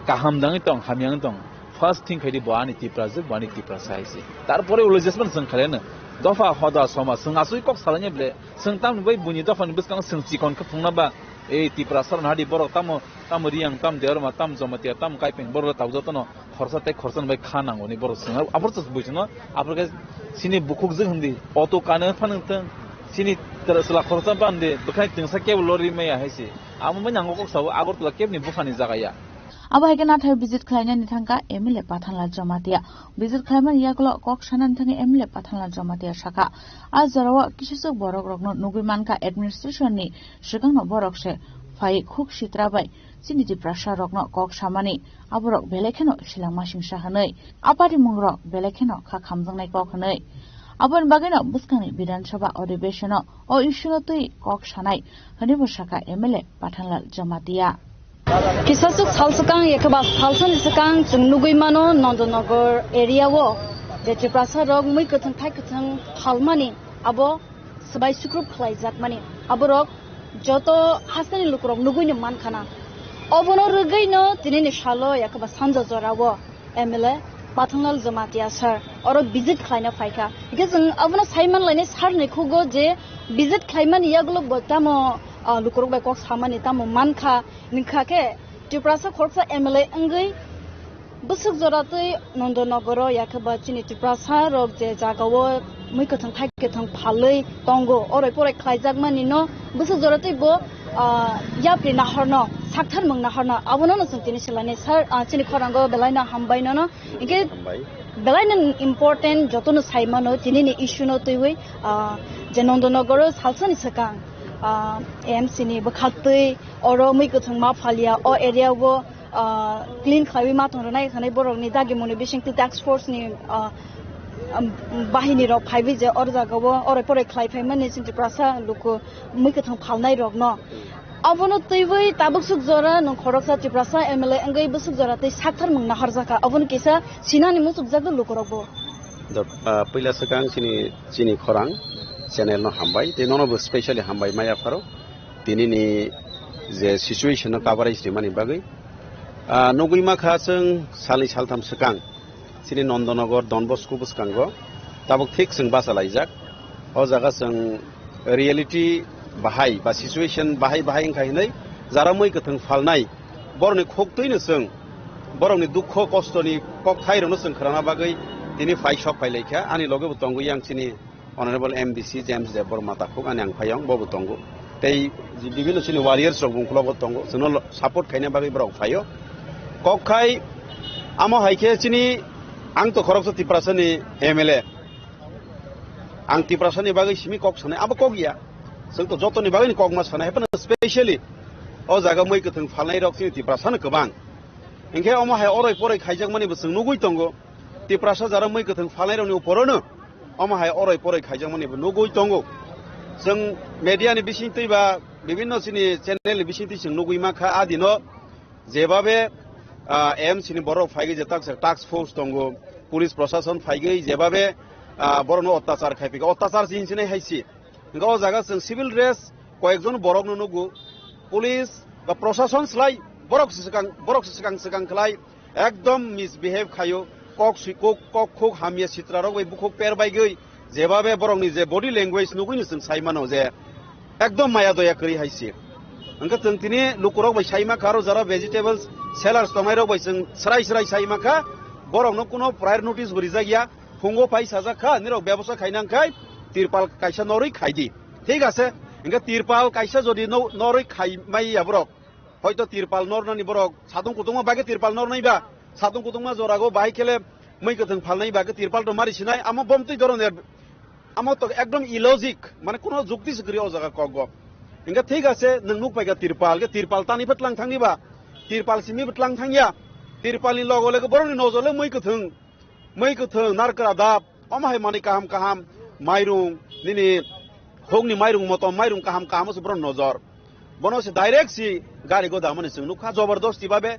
Kaham dangwi tong, hamya wng tong. First thing khaidi bo ani Tiprajwk, bo ani Tiprasa hai se. Tarpore ulo jesman chwng khaileno. Dopha hoda soma chwng asui kok salanya ble. Chwng tamni bai buini dophani bwskango chwng chikon khe phungna ba. Ei Tiprasa rok nahadi borok tamo, tamo Riyang, tam Debbarma, tam Jamatia, tam Kaipeng borok taujotono khorsa tei khorsa bai kha nangoni borok chwng. Aphuru chwng buisino, aphuru khe chini bukhukjwk hindi. Auto kane phano thwng. Chini chwla khorsa bande bwkhani twngsa kebo lori maya hai se. Amo bai nango kok sao Agartala kebni buphani jaga ya. Abo hai khe nathai visit khlainani thangkha M L A Pathanlal Jamatia. Visit khlaimani yagulo kok sanani thangwi M L A Pathanlal Jamatia sakha, a jorao kisijwk borok rokno nugwi mankha administration ni swkangno borok se phai khuk sitra bai chini Tiprasa rokno kok samani, aborok belai kheno silangma singsa hwnwi, a parimung rok belai kheno kha khamjaknai kok hwnwi. Aboni bagwino bwskangni Bidhan Sabha adhibeshon o o issue no twi kok sanai hwnwi bo sakha M L A Pathanlal Jamatia. Kisasuk sal swkang, yakhe ba salsani swkang chwng nugwi mano Nandanagar area o je Tiprasa rok mui kwthwng thai kwthwng phalmani abo swbai sukrup khlaijakmani. Aborok joto hasteni lukurok nugwino mankhana. Obono rwgwino tinini salo yakhe ba sanja jorao M L A Pathanlal Jamatia sir oro visit khlaina phaikha. Hingke chwng abono saimanlaini sir ni khugo je visit khlaimani yagulo bo tamo, ah, lukurok bai kok samani tamo mankha. Ningkha khe Tiprasa khoroksa M L A wngwi bwswk jora twi Nandanagar o yakhe ba chini Tiprasa rok je jaga o mui kwthwng thai kwthwng phalwi tongo, oroi poroi khlaijakmani no bwswk jora twi bo, ah, yapri nahorno, sakthar mung nahorno, abono no chwng tini swlainai sir, ah, chini khorango belai no hambai nono. Hingke belai no important joto no sai mano tini ni issue no twiwi, ah, je Nandanagar o salsa ni swkang, ah, A M C ni bwkhak twi oro mui kwthwng ma phalia o area o, ah, clean khlaiwi ma tong rwnai hwnwi borok ni dagi moni bising twi task force ni, ah, um, bahini rok phaiwi je or jaga o oroi poroi khlai phaimani chini Tiprasa luku mui kwthwng phalnai rok no. Abono twiwi tabuk suk jora nwng khoroksa Tiprasa M L A wngwi bwswk jora tei sakthar mung naharjakha. Abono kisa sinani muchukjak do lukurok bo. Do, ah, puila swkang chini, chini khorang channel no hambai tei nono bo specially hambai maya pharo. Tini ni je situation no coverage rimani bagwi. Ah, nugwi makha chwng salni saltham swkang. Chini Nandanagar Don Bosco bwskango tabuk thik chwng bacha laijak. O jaga chwng reality bahai ba situation bahai bahai wngkha hinwi jara mui kwthwng phalnai borokni khuk twino chwng Borokni dukho kostoni kokthairokno chwng khwnana bagwi tini phai sok phai laikha. Ani loge bo tongo yang chini Honorable M D C James Debbarma takhuk, ani ang phaiyong, bo bo tongo. Tei bibinno chini warriors rok bo ungkologo tongo, chwngno lo-, support khaina bagwi borok phaio. Kok khai amo hai khe chini, ang to khoroksa Tiprasani M L A, ang Tiprasani bagwi simi kok sanai, abo kok ya. Chwng to jotoni bagwini kokma sanai, haphano specially o jaga mui kwthwng phalnai rok chini Tiprasano kwbang. Hinkhe omo hai oroi poroi khaijakmani bo chwng nugui tongo. Tiprasa jara mui kwthwng phalnai rokni uporono omo hai oroi poroi khaijakmani bo nugui tongo. Chwng media ni bisingtwi ba bibinno chini channel ni bisingtwi chwng nugui mankha, a dino jebabe, ah, M C ni borok phaigwi je tak-, task force tongo, police prosason phaigwi jebabe, ah, borokno ottachar khai phika, ottachar se hinsinai hai se. Hingke o jaga chwng civil dress koyekjon borokno nugo, police ba prosason slai borok se swkang, borok se swkang swkang khlai ekdom misbehave khaio, kok sui-, kok, kok khuk hamya sitra rok bai bukhuk per baigwi jebabe borokni je body language nugwino chwng sai mano je ekdom maya doya kwrwi hai se. Hingke chwng tini lukurok bai sai mankha, aro jara vegetables sellers tongnai rok bai chwng srai srai sai mankha, borokno kuno prior notice bo rijak ya. Phungo phai sajak kha, nirok bebosa khainang khai tirpal kaisa norwi khai di. Thik ase? Hingke tirpal kaisa jodi no-, norwi khai mai ya borok, hoito tirpal nornani borok satung kutungma bagwi tirpal nornai ba, satung kutungma jorago bahai khele mui kwthwng phalnai bagwi tirpal to mari sinai, amo bomtwi doron er, amo to ekdom illogic, mane kuno jukti se kwrwi o jaga kokgo. Hingke thik ase, nwng nuk paikha tirpal, ke tirpal tani phe tlang thangni ba, tirpal simi phe tlang thangya, tirpalni logo logo borokni nojole mui kwthwng. Mui kwthwng, narkra dap, omo hai manwi kaham kaham, mairung, nini hokni mairung motom, mairung kaham kaham se borok nojor. Bono se direct si gari go damani chwng nukha, jobordosti babe,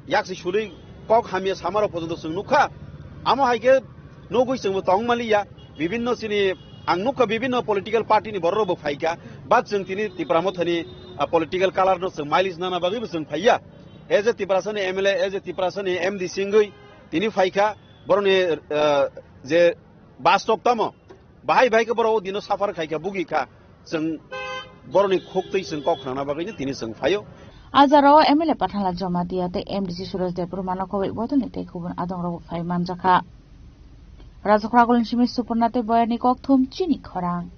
yak si sului kok hamya samarok pojonto chwng nukha. Amo hai khe nugui chwngbo tong maliya, bibinno chini ang nukha bibinno political party ni borok rokbo phaikha, but chwng tini Tipra Mothani, ah, political color no chwng mileage nana bagwi bo chwng phaiya. As a Tiprasani M L A, as a Tiprasani M D C wngwi tini phaikha, borokni, ah, je bastob tamo, bahai bahai khe borok o dino suffer khai kha, bugi kha, chwng borokni khuktwi chwng kok khnana bagwino tini chwng phaio. A jora o M L A Pathanlal Jamatia tei M D C Suraj Debbarmano koboi bodolni tei kubun adongrokbo phai manjakha. Rajakhor Agulni simi Suparna tei Boyani kokthum chini khorang.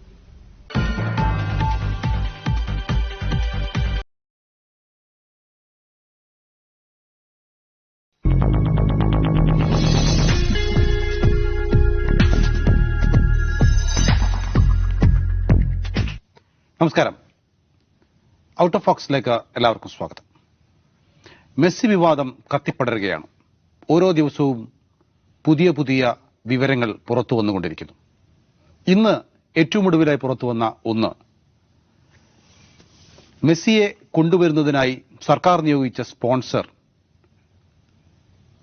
നമസ്കാരം. Out of ബോക്സിലേക്ക് എല്ലാവർക്കും സ്വാഗതം. മെസ്സി വിവാദം കത്തിപ്പടരുകയാണ്. ഓരോ ദിവസവും പുതിയ പുതിയ വിവരങ്ങൾ പുറത്തു വന്നുകൊണ്ടിരിക്കുന്നു. ഇന്ന് ഏറ്റവും ഒടുവിലായി പുറത്തു വന്ന ഒന്ന്, മെസ്സിയെ കൊണ്ടുവരുന്നതിനായി സർക്കാർ നിയോഗിച്ച സ്പോൺസർ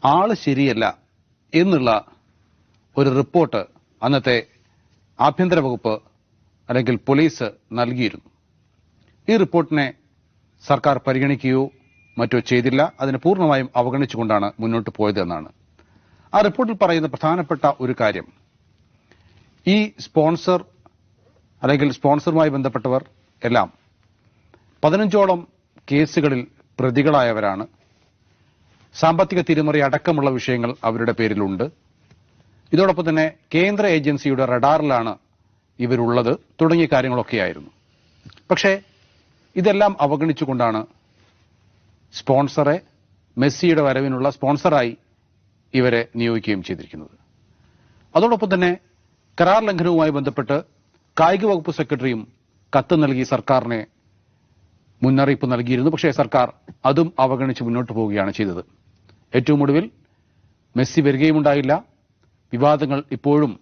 ആള് ശരിയല്ല എന്നുള്ള ഒരു റിപ്പോർട്ട് അന്നത്തെ ആഭ്യന്തര വകുപ്പ്, അല്ലെങ്കിൽ പോലീസ്, നൽകിയിരുന്നു. ഈ റിപ്പോർട്ടിനെ സർക്കാർ പരിഗണിക്കുകയോ മറ്റോ ചെയ്തില്ല. അതിനെ പൂർണ്ണമായും അവഗണിച്ചുകൊണ്ടാണ് മുന്നോട്ട് പോയത് എന്നാണ്. ആ റിപ്പോർട്ടിൽ പറയുന്ന പ്രധാനപ്പെട്ട ഒരു കാര്യം, ഈ സ്പോൺസർ, അല്ലെങ്കിൽ സ്പോൺസറുമായി ബന്ധപ്പെട്ടവർ എല്ലാം പതിനഞ്ചോളം കേസുകളിൽ പ്രതികളായവരാണ്. സാമ്പത്തിക തിരിമറി അടക്കമുള്ള വിഷയങ്ങൾ അവരുടെ പേരിലുണ്ട്. ഇതോടൊപ്പം തന്നെ കേന്ദ്ര ഏജൻസിയുടെ റഡാറിലാണ് ഇവരുള്ളത്, തുടങ്ങിയ കാര്യങ്ങളൊക്കെയായിരുന്നു. പക്ഷേ, ഇതെല്ലാം അവഗണിച്ചുകൊണ്ടാണ് സ്പോൺസറെ, മെസ്സിയുടെ വരവിനുള്ള സ്പോൺസറായി ഇവരെ നിയോഗിക്കുകയും ചെയ്തിരിക്കുന്നത്. അതോടൊപ്പം തന്നെ കരാർ ലംഘനവുമായി ബന്ധപ്പെട്ട് കായിക വകുപ്പ് സെക്രട്ടറിയും കത്ത് നൽകി, സർക്കാരിനെ മുന്നറിയിപ്പ് നൽകിയിരുന്നു. പക്ഷേ, സർക്കാർ അതും അവഗണിച്ച് മുന്നോട്ട് പോവുകയാണ് ചെയ്തത്. ഏറ്റവും ഒടുവിൽ മെസ്സി വരികയും ഉണ്ടായില്ല. വിവാദങ്ങൾ ഇപ്പോഴും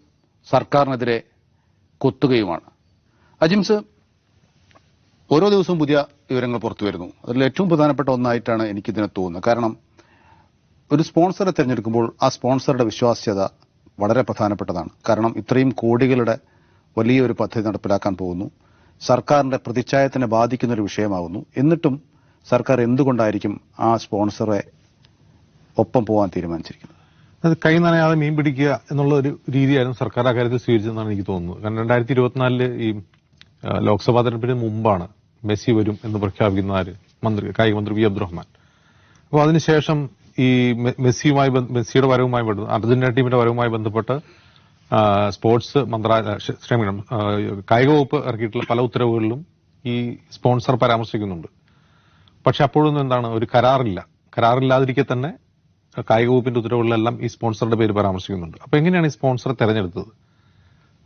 സർക്കാരിനെതിരെ കൊത്തുകയുമാണ്. അജിംസ്, ഓരോ ദിവസവും പുതിയ വിവരങ്ങൾ പുറത്തു വരുന്നു. അതിൽ ഏറ്റവും പ്രധാനപ്പെട്ട ഒന്നായിട്ടാണ് എനിക്കിതിനെ തോന്നുന്നത്. കാരണം, ഒരു സ്പോൺസറെ തിരഞ്ഞെടുക്കുമ്പോൾ ആ സ്പോൺസറുടെ വിശ്വാസ്യത വളരെ പ്രധാനപ്പെട്ടതാണ്. കാരണം, ഇത്രയും കോടികളുടെ വലിയൊരു പദ്ധതി നടപ്പിലാക്കാൻ പോകുന്നു. സർക്കാരിന്റെ പ്രതിച്ഛായത്തിനെ ബാധിക്കുന്ന ഒരു വിഷയമാകുന്നു. എന്നിട്ടും സർക്കാർ എന്തുകൊണ്ടായിരിക്കും ആ സ്പോൺസറെ ഒപ്പം പോകാൻ തീരുമാനിച്ചിരിക്കുന്നത്? അത് കൈ നനയാതെ മീൻ പിടിക്കുക എന്നുള്ള ഒരു രീതിയായിരുന്നു സർക്കാർ അക്കാര്യത്തിൽ സ്വീകരിച്ചതെന്നാണ് എനിക്ക് തോന്നുന്നത്. കാരണം, രണ്ടായിരത്തി ഇരുപത്തിനാലില് ഈ, ആ, ലോക്സഭാ തെരഞ്ഞെടുപ്പിന് മുമ്പാണ് മെസ്സി വരും എന്ന് പ്രഖ്യാപിക്കുന്ന ആര്? മന്ത്രി, കായിക മന്ത്രി വി അബ്ദുറഹ്മാൻ. അപ്പോൾ, അതിനുശേഷം ഈ മെ- മെസ്സിയുമായി ബന്ധ- മെസ്സിയുടെ വരവുമായി ബന്ധ- അർജന്റീന ടീമിന്റെ വരവുമായി ബന്ധപ്പെട്ട് സ്പോർട്സ് മന്ത്രാലയ ക്ഷ- ക്ഷമിക്കണം, ആ, കായിക വകുപ്പ് ഇറക്കിയിട്ടുള്ള പല ഉത്തരവുകളിലും ഈ സ്പോൺസർ പരാമർശിക്കുന്നുണ്ട്. പക്ഷെ അപ്പോഴൊന്നും എന്താണ്, ഒരു കരാറില്ല. കരാറില്ലാതിരിക്കെ തന്നെ കായിക വകുപ്പിന്റെ ഉത്തരവുകളിലെല്ലാം ഈ സ്പോൺസറുടെ പേര് പരാമർശിക്കുന്നുണ്ട്. അപ്പൊ എങ്ങനെയാണ് ഈ സ്പോൺസർ തെരഞ്ഞെടുത്തത്?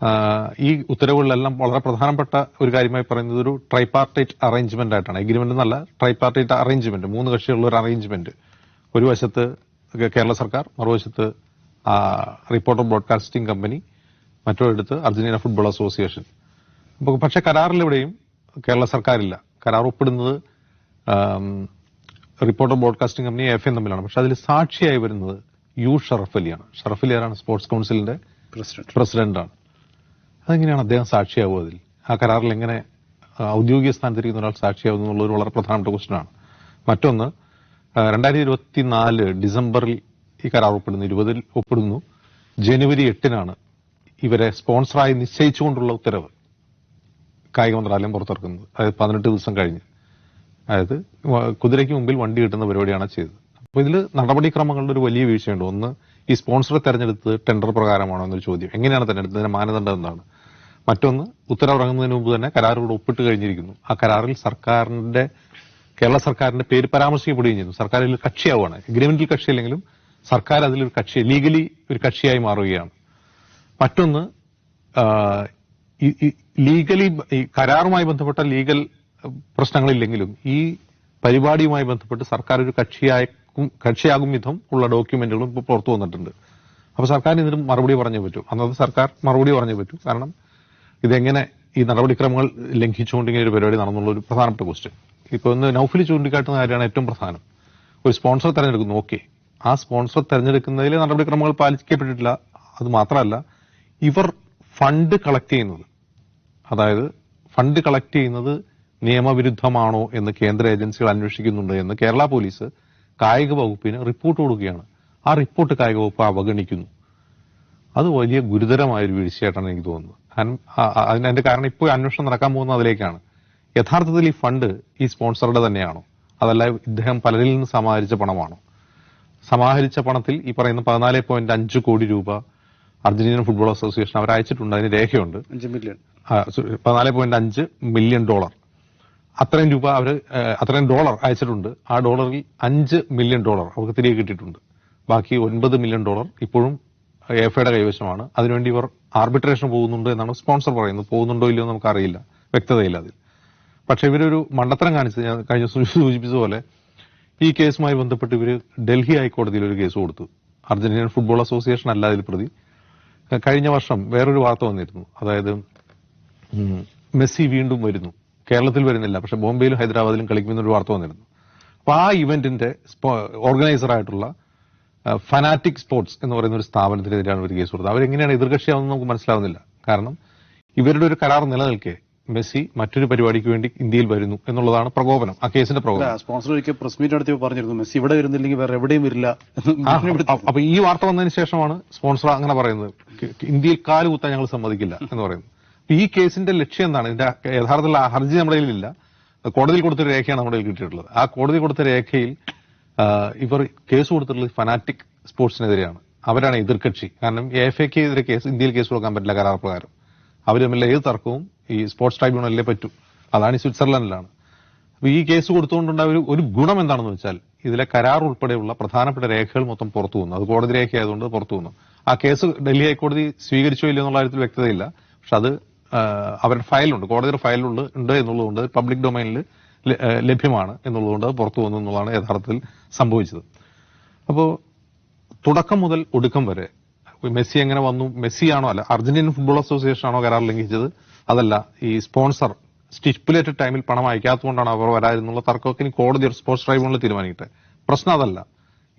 ആ, ഈ ഉത്തരവുകളിലെല്ലാം വളരെ പ്രധാനപ്പെട്ട ഒരു കാര്യമായി പറയുന്നത് ഒരു ട്രൈപാർട്ടൈറ്റ് അറേഞ്ച്മെന്റ് ആയിട്ടാണ്. എഗ്രിമെന്റ് എന്നല്ല, ട്രൈപാർട്ടൈറ്റ് അറേഞ്ച്മെന്റ്, മൂന്ന് കക്ഷികളുള്ള ഒരു അറേഞ്ച്മെന്റ്. ഒരു വശത്ത് കേ- കേരള സർക്കാർ, മറുവശത്ത്, ആ, റിപ്പോർട്ടർ ബ്രോഡ്കാസ്റ്റിംഗ് കമ്പനി, മറ്റൊരിടത്ത് അർജന്റീന ഫുട്ബോൾ അസോസിയേഷൻ. അപ്പൊ പക്ഷെ കരാറിൽ എവിടെയും കേരള സർക്കാരില്ല. കരാർ ഒപ്പിടുന്നത്, ആം, reporter broadcasting company, A F A തമ്മിലാണ്. പക്ഷെ അതിൽ സാക്ഷിയായി വരുന്നത് യു ഷറഫ് അലിയാണ്. ഷറഫ് അലി ആരാണ്? സ്പോർട്സ് കൗൺസിലിന്റെ പ്രസിഡന്റ്. പ്രസിഡന്റാണ്. അതെങ്ങനെയാണ് അദ്ദേഹം സാക്ഷിയാവുക അതിൽ? ആ കരാറിൽ എങ്ങനെ, ആ, ഔദ്യോഗിക സ്ഥാനത്തിരിക്കുന്ന ഒരാൾ സാക്ഷിയാവുന്നു എന്നുള്ളത് ഒരു വളരെ പ്രധാനപ്പെട്ട ക്വസ്റ്റ്യൻ ആണ്. മറ്റൊന്ന്, ആ, രണ്ടായിരത്തി ഇരുപത്തിനാല് ഡിസംബറിൽ ഈ കരാർ ഒപ്പിടുന്നു, ഇരുപതിൽ ഒപ്പിടുന്നു. ജനുവരി എട്ടിനാണ് ഇവരെ സ്പോൺസറായി നിശ്ചയിച്ചുകൊണ്ടുള്ള ഉത്തരവ് കായിക മന്ത്രാലയം പുറത്തിറക്കുന്നത്, അതായത് പതിനെട്ട് ദിവസം കഴിഞ്ഞ്. അതായത് വ- കുതിരയ്ക്ക് മുമ്പിൽ വണ്ടി കെട്ടുന്ന പരിപാടിയാണ് ചെയ്തത്. അപ്പൊ ഇതിൽ നടപടിക്രമങ്ങളുടെ ഒരു വലിയ വീഴ്ചയുണ്ട്. ഒന്ന്, ഈ സ്പോൺസറെ തെരഞ്ഞെടുത്തത് ടെൻഡർ പ്രകാരമാണോ എന്നൊരു ചോദ്യം. എങ്ങനെയാണ് തെരഞ്ഞെടുത്തത്? അതിന്റെ മാനദണ്ഡം എന്താണ്? മറ്റൊന്ന്, ഉത്തരവ് ഇറങ്ങുന്നതിന് മുമ്പ് തന്നെ കരാറുകൾ ഒപ്പിട്ട് കഴിഞ്ഞിരിക്കുന്നു. ആ കരാറിൽ സർക്കാരിന്റെ, കേരള സർക്കാരിന്റെ പേര് പരാമർശിക്കപ്പെടുകയും ചെയ്യുന്നു. സർക്കാർ ഇതിൽ കക്ഷിയാവുകയാണ്. എഗ്രിമെന്റിൽ കക്ഷിയല്ലെങ്കിലും സർക്കാർ അതിലൊരു കക്ഷി, ലീഗലി ഒരു കക്ഷിയായി മാറുകയാണ്. മറ്റൊന്ന്, ആ, ഈ, ഈ ലീഗലി, ഈ കരാറുമായി ബന്ധപ്പെട്ട ലീഗൽ പ്രശ്നങ്ങളില്ലെങ്കിലും ഈ പരിപാടിയുമായി ബന്ധപ്പെട്ട് സർക്കാർ ഒരു കക്ഷിയായി, കക്ഷിയാകും വിധം ഉള്ള ഡോക്യുമെന്റുകളും ഇപ്പോൾ പുറത്തു വന്നിട്ടുണ്ട്. അപ്പൊ സർക്കാർ ഇതിന് മറുപടി പറഞ്ഞേ പറ്റൂ. അന്നത്തെ സർക്കാർ മറുപടി പറഞ്ഞേ പറ്റൂ. കാരണം ഇതെങ്ങനെ ഈ നടപടിക്രമങ്ങൾ ലംഘിച്ചുകൊണ്ട് ഇങ്ങനെ ഒരു പരിപാടി നടന്നുള്ള ഒരു പ്രധാനപ്പെട്ട ക്വസ്റ്റ്യൻ. ഇപ്പൊ ഇന്ന് നൗഫലി ചൂണ്ടിക്കാട്ടുന്ന കാര്യമാണ് ഏറ്റവും പ്രധാനം. ഒരു സ്പോൺസർ തെരഞ്ഞെടുക്കുന്നു, ഓക്കെ, ആ സ്പോൺസർ തെരഞ്ഞെടുക്കുന്നതിൽ നടപടിക്രമങ്ങൾ പാലിക്കപ്പെട്ടിട്ടില്ല. അത് മാത്രമല്ല, ഇവർ ഫണ്ട് കളക്ട് ചെയ്യുന്നത്, അതായത് ഫണ്ട് കളക്ട് ചെയ്യുന്നത് നിയമവിരുദ്ധമാണോ എന്ന് കേന്ദ്ര ഏജൻസികൾ അന്വേഷിക്കുന്നുണ്ട് എന്ന് കേരള പോലീസ് കായിക വകുപ്പിന് റിപ്പോർട്ട് കൊടുക്കുകയാണ്. ആ റിപ്പോർട്ട് കായിക വകുപ്പ് അവഗണിക്കുന്നു. അത് വലിയ ഗുരുതരമായ ഒരു വീഴ്ചയായിട്ടാണ് എനിക്ക് തോന്നുന്നത്. അൻ- ആ- ആ- അതിന് അതിന്റെ കാരണം ഇപ്പോൾ അന്വേഷണം നടക്കാൻ പോകുന്നത് അതിലേക്കാണ്. യഥാർത്ഥത്തിൽ ഈ ഫണ്ട് ഈ സ്പോൺസറുടെ തന്നെയാണോ, അതല്ല ഇദ്ദേഹം പലരിൽ നിന്ന് സമാഹരിച്ച പണമാണോ? സമാഹരിച്ച പണത്തിൽ ഈ പറയുന്ന പതിനാല് പോയിന്റ് അഞ്ച് കോടി രൂപ അർജന്റീനൻ ഫുട്ബോൾ അസോസിയേഷൻ അവർ അയച്ചിട്ടുണ്ട്, അതിന് രേഖയുണ്ട്. അഞ്ച് മില്യൺ. ആ, സോ- പതിനാല് പോയിന്റ് അഞ്ച് മില്യൺ ഡോളർ, അത്രയും രൂപ അവര്, ഏഹ്, അത്രയും ഡോളർ അയച്ചിട്ടുണ്ട്. ആ ഡോളറിൽ അഞ്ച് മില്യൺ ഡോളർ അവർക്ക് തിരികെ കിട്ടിയിട്ടുണ്ട്. ബാക്കി ഒൻപത് മില്യൺ ഡോളർ ഇപ്പോഴും എ എഫ് എയുടെ കൈവശമാണ്. അതിനുവേണ്ടി ഇവർ ആർബിട്രേഷൻ പോകുന്നുണ്ട് എന്നാണ് സ്പോൺസർ പറയുന്നത്. പോകുന്നുണ്ടോ ഇല്ലയോ എന്ന് നമുക്കറിയില്ല, വ്യക്തതയില്ല അതിൽ. പക്ഷെ ഇവരൊരു മണ്ടത്തരം കാണിച്ചത്, ഞാൻ കഴിഞ്ഞ സൂ- സൂചിപ്പിച്ചതുപോലെ, ഈ കേസുമായി ബന്ധപ്പെട്ട് ഇവർ ഡൽഹി ഹൈക്കോടതിയിൽ ഒരു കേസ് കൊടുത്തു. അർജന്റീനൻ ഫുട്ബോൾ അസോസിയേഷൻ അല്ല അതിൽ പ്രതി. ക- കഴിഞ്ഞ വർഷം വേറൊരു വാർത്ത വന്നിരുന്നു. അതായത്, ഉം, മെസ്സി വീണ്ടും വരുന്നു, കേരളത്തിൽ വരുന്നില്ല, പക്ഷെ ബോംബെയിലും ഹൈദരാബാദിലും കളിക്കുമെന്നൊരു വാർത്ത വന്നിരുന്നു. അപ്പൊ ആ ഇവന്റിന്റെ ഓർഗനൈസർ ആയിട്ടുള്ള, ആ, ഫനാറ്റിക് സ്പോർട്സ് എന്ന് പറയുന്ന ഒരു സ്ഥാപനത്തിനെതിരെയാണ് ഒരു കേസ് കൊടുത്തത്. അവരെങ്ങനെയാണ് എതിർകക്ഷിയാവുന്നത് നമുക്ക് മനസ്സിലാവുന്നില്ല. കാരണം ഇവരുടെ ഒരു കരാർ നിലനിൽക്കെ, മെസ്സി മറ്റൊരു പരിപാടിക്ക് വേണ്ടി ഇന്ത്യയിൽ വരുന്നു എന്നുള്ളതാണ് പ്രകോപനം, ആ കേസിന്റെ പ്രകോപനം. സ്പോൺസർ ഒരിക്കൽ പ്രസ് മീറ്റ് നടത്തിയപ്പോൾ പറഞ്ഞിരുന്നു, "മെസ്സി ഇവിടെ വരുന്നില്ലെങ്കിൽ വേറെ എവിടെയും വരില്ല" എന്ന് ആ, അ- അപ്പൊ ഈ വാർത്ത വന്നതിന് ശേഷമാണ് സ്പോൺസർ അങ്ങനെ പറയുന്നത്. "ക- ക- ഇന്ത്യയിൽ കാല് കുത്താൻ ഞങ്ങൾ സമ്മതിക്കില്ല" എന്ന് പറയുന്നത്. അപ്പൊ ഈ കേസിന്റെ ലക്ഷ്യം എന്താണ്? ഇതിന്റെ യഥാർത്ഥത്തിലുള്ള ആ ഹർജി നമ്മുടെ കയ്യിലില്ല. കോടതിയിൽ കൊടുത്തൊരു രേഖയാണ് നമ്മുടെ കയ്യിൽ കിട്ടിയിട്ടുള്ളത്. ആ കോടതി കൊടുത്ത രേഖയിൽ, ആ, ഇവർ കേസ് കൊടുത്തിട്ടുള്ളത് ഫനാറ്റിക് സ്പോർട്സിനെതിരെയാണ്. അവരാണ് എതിർകക്ഷി. കാരണം എ എഫ് എക്ക് എതിരെ കേസ്, ഇന്ത്യയിൽ കേസ് കൊടുക്കാൻ പറ്റില്ല കരാർ പ്രകാരം. അവർ തമ്മിൽ ഏത് തർക്കവും ഈ സ്പോർട്സ് ട്രൈബ്യൂണലിലേ പറ്റൂ. അതാണ് ഈ സ്വിറ്റ്സർലൻഡിലാണ്. അപ്പൊ ഈ കേസ് കൊടുത്തുകൊണ്ടുണ്ടായ ഒരു, ഒരു ഗുണം എന്താണെന്ന് വെച്ചാൽ, ഇതിലെ കരാർ ഉൾപ്പെടെയുള്ള പ്രധാനപ്പെട്ട രേഖകൾ മൊത്തം പുറത്തു വന്നു. അത് കോടതി രേഖയായതുകൊണ്ട് പുറത്തു വന്നു. ആ കേസ് ഡൽഹി ഹൈക്കോടതി സ്വീകരിച്ചോ ഇല്ലയോ എന്നുള്ള കാര്യത്തിൽ വ്യക്തതയില്ല. പക്ഷെ അത്, ആ, അവരുടെ ഫയലുണ്ട്, കോടതിയുടെ ഫയലുണ്ട്, ഉണ്ട് എന്നുള്ളതുകൊണ്ട്, പബ്ലിക് ഡൊമൈനിൽ ല- ആ, ലഭ്യമാണ് എന്നുള്ളതുകൊണ്ട് അത് പുറത്തു വന്നു എന്നുള്ളതാണ് യഥാർത്ഥത്തിൽ സംഭവിച്ചത്. അപ്പോൾ തുടക്കം മുതൽ ഒടുക്കം വരെ, മെസ്സി എങ്ങനെ വന്നു, മെസ്സിയാണോ, അല്ല, അർജന്റീനൻ ഫുട്ബോൾ അസോസിയേഷൻ ആണോ കരാർ ലംഘിച്ചത്, അതല്ല, ഈ സ്പോൺസർ സ്റ്റിപ്പുലേറ്റഡ് ടൈമിൽ പണം അയക്കാത്തതുകൊണ്ടാണ് അവർ വരാതിരുന്നുള്ള തർക്കമൊക്കെ ഇനി കോടതി ഒരു സ്പോർട്സ് ട്രൈബ്യൂണൽ തീരുമാനിക്കട്ടെ. പ്രശ്നം അതല്ല,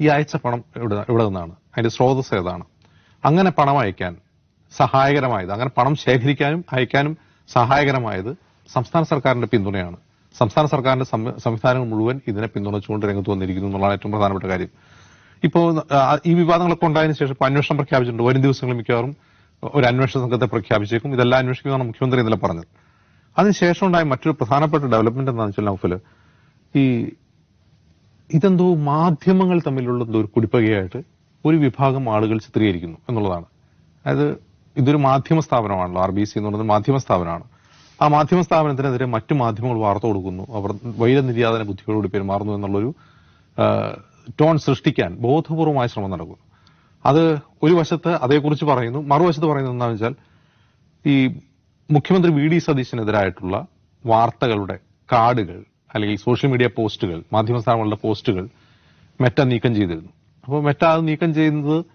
ഈ അയച്ച പണം എവിടെ, എവിടെ നിന്നാണ്, അതിന്റെ സ്രോതസ് ഏതാണ്? അങ്ങനെ പണം അയക്കാൻ സഹായകരമായത്, അങ്ങനെ പണം ശേഖരിക്കാനും അയക്കാനും സഹായകരമായത് സംസ്ഥാന സർക്കാരിന്റെ പിന്തുണയാണ്. സംസ്ഥാന സർക്കാരിന്റെ സംവി- സംവിധാനങ്ങൾ മുഴുവൻ ഇതിനെ പിന്തുണച്ചുകൊണ്ട് രംഗത്ത് വന്നിരിക്കുന്നു എന്നുള്ളതാണ് ഏറ്റവും പ്രധാനപ്പെട്ട കാര്യം. ഇപ്പോൾ, ആ, ഈ വിവാദങ്ങളൊക്കെ ഉണ്ടായതിനു ശേഷം ഇപ്പോൾ അന്വേഷണം പ്രഖ്യാപിച്ചിട്ടുണ്ട്. വരും ദിവസങ്ങളിൽ മിക്കവാറും ഒരു അന്വേഷണ സംഘത്തെ പ്രഖ്യാപിച്ചേക്കും. ഇതെല്ലാം അന്വേഷിക്കുമെന്നാണ് മുഖ്യമന്ത്രി ഇന്നലെ പറഞ്ഞത്. അതിനുശേഷം ഉണ്ടായ മറ്റൊരു പ്രധാനപ്പെട്ട ഡെവലപ്മെന്റ് എന്താണെന്ന് വെച്ചാൽ, നൗഫല്, ഈ ഇതെന്തോ മാധ്യമങ്ങൾ തമ്മിലുള്ള എന്തോ ഒരു കുടിപ്പകയായിട്ട് ഒരു വിഭാഗം ആളുകൾ ചിത്രീകരിക്കുന്നു എന്നുള്ളതാണ്. അതായത് ഇതൊരു മാധ്യമ സ്ഥാപനമാണല്ലോ, ആർ ബി സി എന്ന് പറയുന്നത് മാധ്യമ സ്ഥാപനമാണ്. ആ മാധ്യമ സ്ഥാപനത്തിനെതിരെ മറ്റു മാധ്യമങ്ങൾ വാർത്ത കൊടുക്കുന്നു, അവർ വൈരനിര്യാതന ബുദ്ധിയോടുകൂടി പെരുമാറുന്നു എന്നുള്ളൊരു ടോൺ സൃഷ്ടിക്കാൻ ബോധപൂർവമായ ശ്രമം നടക്കുന്നു. അത് ഒരു വശത്ത് അതേക്കുറിച്ച് പറയുന്നു, മറുവശത്ത് പറയുന്നത് എന്താണെന്ന് വെച്ചാൽ, ഈ മുഖ്യമന്ത്രി വി ഡി സതീശനെതിരായിട്ടുള്ള വാർത്തകളുടെ കാർഡുകൾ, അല്ലെങ്കിൽ സോഷ്യൽ മീഡിയ പോസ്റ്റുകൾ, മാധ്യമ സ്ഥാപനങ്ങളുടെ പോസ്റ്റുകൾ മെറ്റ നീക്കം ചെയ്തിരുന്നു. അപ്പോൾ മെറ്റ അത് നീക്കം ചെയ്യുന്നത്,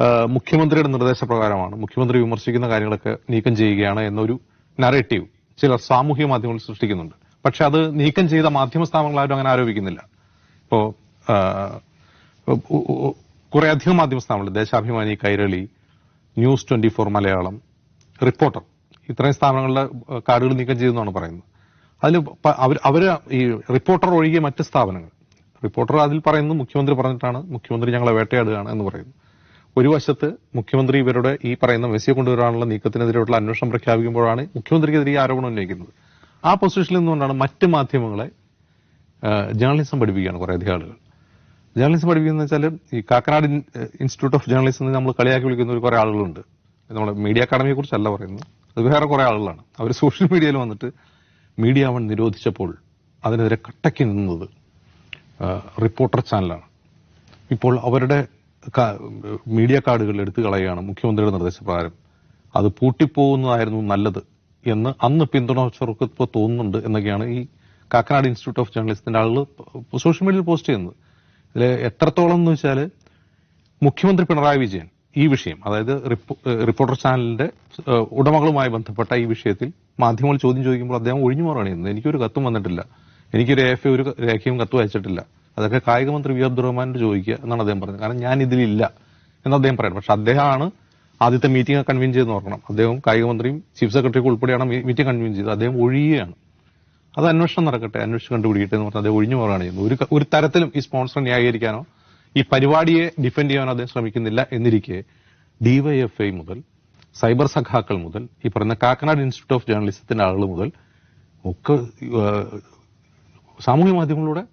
ആ, മുഖ്യമന്ത്രിയുടെ നിർദ്ദേശപ്രകാരമാണ്, മുഖ്യമന്ത്രി വിമർശിക്കുന്ന കാര്യങ്ങളൊക്കെ നീക്കം ചെയ്യുകയാണ് എന്നൊരു നറേറ്റീവ് ചില സാമൂഹ്യ മാധ്യമങ്ങൾ സൃഷ്ടിക്കുന്നുണ്ട്. പക്ഷെ അത് നീക്കം ചെയ്ത മാധ്യമ സ്ഥാപനങ്ങൾ ആരും അങ്ങനെ ആരോപിക്കുന്നില്ല. ഇപ്പോ, ആ, ഉ- ഉ- ഉ- കുറേയധികം മാധ്യമ സ്ഥാപനങ്ങൾ, Deshabhimani, Kairali, news twenty four Malayalam, reporter, ഇത്രയും സ്ഥാപനങ്ങളുടെ, ആ, കാർഡുകൾ നീക്കം ചെയ്തു എന്നാണ് പറയുന്നത്. അതിൽ പ- അവര് അവര് ഈ റിപ്പോർട്ടർ ഒഴികെ മറ്റ് സ്ഥാപനങ്ങൾ, റിപ്പോർട്ടർ അതിൽ പറയുന്നത് മുഖ്യമന്ത്രി പറഞ്ഞിട്ടാണ്, മുഖ്യമന്ത്രി ഞങ്ങളെ വേട്ടയാടുകയാണ് എന്ന് പറയുന്നു. ഒരു വശത്ത് മുഖ്യമന്ത്രി ഇവരുടെ ഈ പറയുന്ന മെസ്സിയെ കൊണ്ടുവരാനുള്ള നീക്കത്തിനെതിരെയുള്ള അന്വേഷണം പ്രഖ്യാപിക്കുമ്പോഴാണ് മുഖ്യമന്ത്രിക്കെതിരെ ഈ ആരോപണം ഉന്നയിക്കുന്നത്. ആ പൊസിഷനിൽ നിന്നുകൊണ്ടാണ് മറ്റ് മാധ്യമങ്ങളെ, ആ, ജേർണലിസം പഠിപ്പിക്കുകയാണ് കുറേയധികം ആളുകൾ. ജേർണലിസം പഠിപ്പിക്കുന്നത് വെച്ചാൽ, ഈ Kakkanad in- institute of journalism എന്ന് നമ്മൾ കളിയാക്കി വിളിക്കുന്ന ഒരു കുറേ ആളുകളുണ്ട്. നമ്മൾ മീഡിയ അക്കാഡമിയെ കുറിച്ചല്ല പറയുന്നത്, അത് വേറെ കുറേ ആളുകളാണ്. അവർ സോഷ്യൽ മീഡിയയിൽ വന്നിട്ട് മീഡിയ വൺ നിരോധിച്ചപ്പോൾ അതിനെതിരെ കട്ടയ്ക്ക് നിന്നത്, ആ, റിപ്പോർട്ടർ ചാനലാണ്. ഇപ്പോൾ അവരുടെ ക- മീഡിയ കാർഡുകൾ എടുത്തു കളയുകയാണ് മുഖ്യമന്ത്രിയുടെ നിർദ്ദേശപ്രകാരം. അത് പൂട്ടിപ്പോകുന്നതായിരുന്നു നല്ലത് എന്ന് അന്ന് പിന്തുണച്ചവർക്ക് ഇപ്പോൾ തോന്നുന്നുണ്ട് എന്നൊക്കെയാണ് ഈ കാക്കനാട് ഇൻസ്റ്റിറ്റ്യൂട്ട് ഓഫ് ജേർണലിസത്തിന്റെ ആളുകൾ സോഷ്യൽ മീഡിയയിൽ പോസ്റ്റ് ചെയ്യുന്നത്. ഇതിൽ എത്രത്തോളം എന്ന് വെച്ചാൽ, മുഖ്യമന്ത്രി പിണറായി വിജയൻ ഈ വിഷയം, അതായത് റിപ്പോ- ഏഹ്, റിപ്പോർട്ടർ ചാനലിന്റെ, ഏഹ്, ഉടമകളുമായി ബന്ധപ്പെട്ട ഈ വിഷയത്തിൽ മാധ്യമങ്ങൾ ചോദ്യം ചോദിക്കുമ്പോൾ, അദ്ദേഹം ഒഴിഞ്ഞു മാറുകയാണ് ചെയ്യുന്നത്. "എനിക്കൊരു കത്തും വന്നിട്ടില്ല, എനിക്കൊരു എ എഫ് ഐ ഒരു ക- രേഖയും കത്തും അയച്ചിട്ടില്ല, അതൊക്കെ കായിക മന്ത്രി വി അബ്ദുറഹ്മാനോട് ചോദിക്കുക" എന്നാണ് അദ്ദേഹം പറഞ്ഞത്. "കാരണം ഞാൻ ഇതിലില്ല" എന്ന് അദ്ദേഹം പറയുന്നത്. പക്ഷെ, അദ്ദേഹമാണ് ആദ്യത്തെ മീറ്റിംഗ് കൺവീൻ ചെയ്ത്, നോക്കണം, അദ്ദേഹം, കായിക മന്ത്രിയും ചീഫ് സെക്രട്ടറിക്ക് ഉൾപ്പെടെയാണ് മീ- മീറ്റിംഗ് കൺവീൻ ചെയ്തത്. അദ്ദേഹം ഒഴിയുകയാണ്. അത് അന്വേഷണം നടക്കട്ടെ, അന്വേഷിച്ച് കണ്ടുപിടിക്കട്ടെ എന്ന് പറഞ്ഞ് അത് ഒഴിഞ്ഞു മാറുകയാണ് ചെയ്യുന്നത്. ഒരു ക- ഒരു തരത്തിലും ഈ സ്പോൺസർ ന്യായീകരിക്കാനോ ഈ പരിപാടിയെ ഡിഫെൻഡ് ചെയ്യാനോ അദ്ദേഹം ശ്രമിക്കുന്നില്ല. എന്നിരിക്കെ ഡിവൈ എഫ് ഐ മുതൽ, സൈബർ സഖാക്കൾ മുതൽ, ഈ പറയുന്ന കാക്കനാട് ഇൻസ്റ്റിറ്റ്യൂട്ട് ഓഫ് ജേർണലിസത്തിന്റെ ആളുകൾ മുതൽ, ഒക്കെ, ഏഹ്, സാമൂഹ്യ മാധ്യമങ്ങളിലൂടെ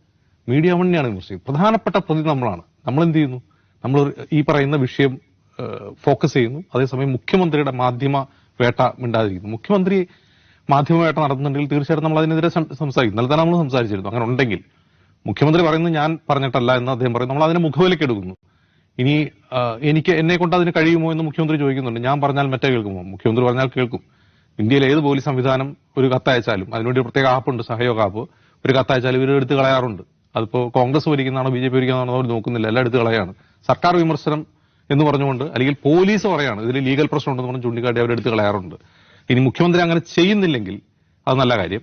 മീഡിയ വണ്ണിനെയാണ് വിമർശിക്കുന്നത്. പ്രധാനപ്പെട്ട പ്രതി നമ്മളാണ്. നമ്മൾ എന്ത് ചെയ്യുന്നു? നമ്മൾ ഈ പറയുന്ന വിഷയം, ഏഹ്, ഫോക്കസ് ചെയ്യുന്നു. അതേസമയം മുഖ്യമന്ത്രിയുടെ മാധ്യമ വേട്ട മിണ്ടാതിരിക്കുന്നു. മുഖ്യമന്ത്രി മാധ്യമ വേട്ട നടത്തുന്നുണ്ടെങ്കിൽ, തീർച്ചയായിട്ടും നമ്മൾ അതിനെതിരെ സം- സംസാരിക്കും. ഇന്നലെ തന്നെ നമ്മൾ സംസാരിച്ചിരുന്നു. അങ്ങനെ ഉണ്ടെങ്കിൽ, മുഖ്യമന്ത്രി പറയുന്നത് ഞാൻ പറഞ്ഞിട്ടല്ല എന്ന് അദ്ദേഹം പറയുന്നു, നമ്മൾ അതിനെ മുഖവിലയ്ക്ക് എടുക്കുന്നു. ഇനി, ആ, എനിക്ക്, എന്നെ കൊണ്ട് അതിന് കഴിയുമോ എന്ന് മുഖ്യമന്ത്രി ചോദിക്കുന്നുണ്ട്. "ഞാൻ പറഞ്ഞാൽ മറ്റേ കേൾക്കുമോ?" മുഖ്യമന്ത്രി പറഞ്ഞാൽ കേൾക്കും. ഇന്ത്യയിലെ ഏത് പോലീസ് സംവിധാനം ഒരു കത്തയച്ചാലും, അതിനുവേണ്ടി പ്രത്യേക ആപ്പുണ്ട്, സഹयोग ആപ്പ്, ഒരു കത്തയച്ചാൽ ഇവർ എടുത്ത് കളയാറുണ്ട്. അതിപ്പോ കോൺഗ്രസ് ഭരിക്കുന്നതാണോ ബി ജെ പി ഭരിക്കുന്നതാണോ, അവർ നോക്കുന്നില്ല, എല്ലാം എടുത്ത് കളയാണ്. സർക്കാർ വിമർശനം എന്ന് പറഞ്ഞുകൊണ്ട്, അല്ലെങ്കിൽ പോലീസ് പറയാണ്, "ഇതിൽ ലീഗൽ പ്രശ്നമുണ്ടെന്ന്" പറഞ്ഞ് ചൂണ്ടിക്കാട്ടി, അവരെടുത്ത് കളയാറുണ്ട്. ഇനി മുഖ്യമന്ത്രി അങ്ങനെ ചെയ്യുന്നില്ലെങ്കിൽ, അത് നല്ല കാര്യം.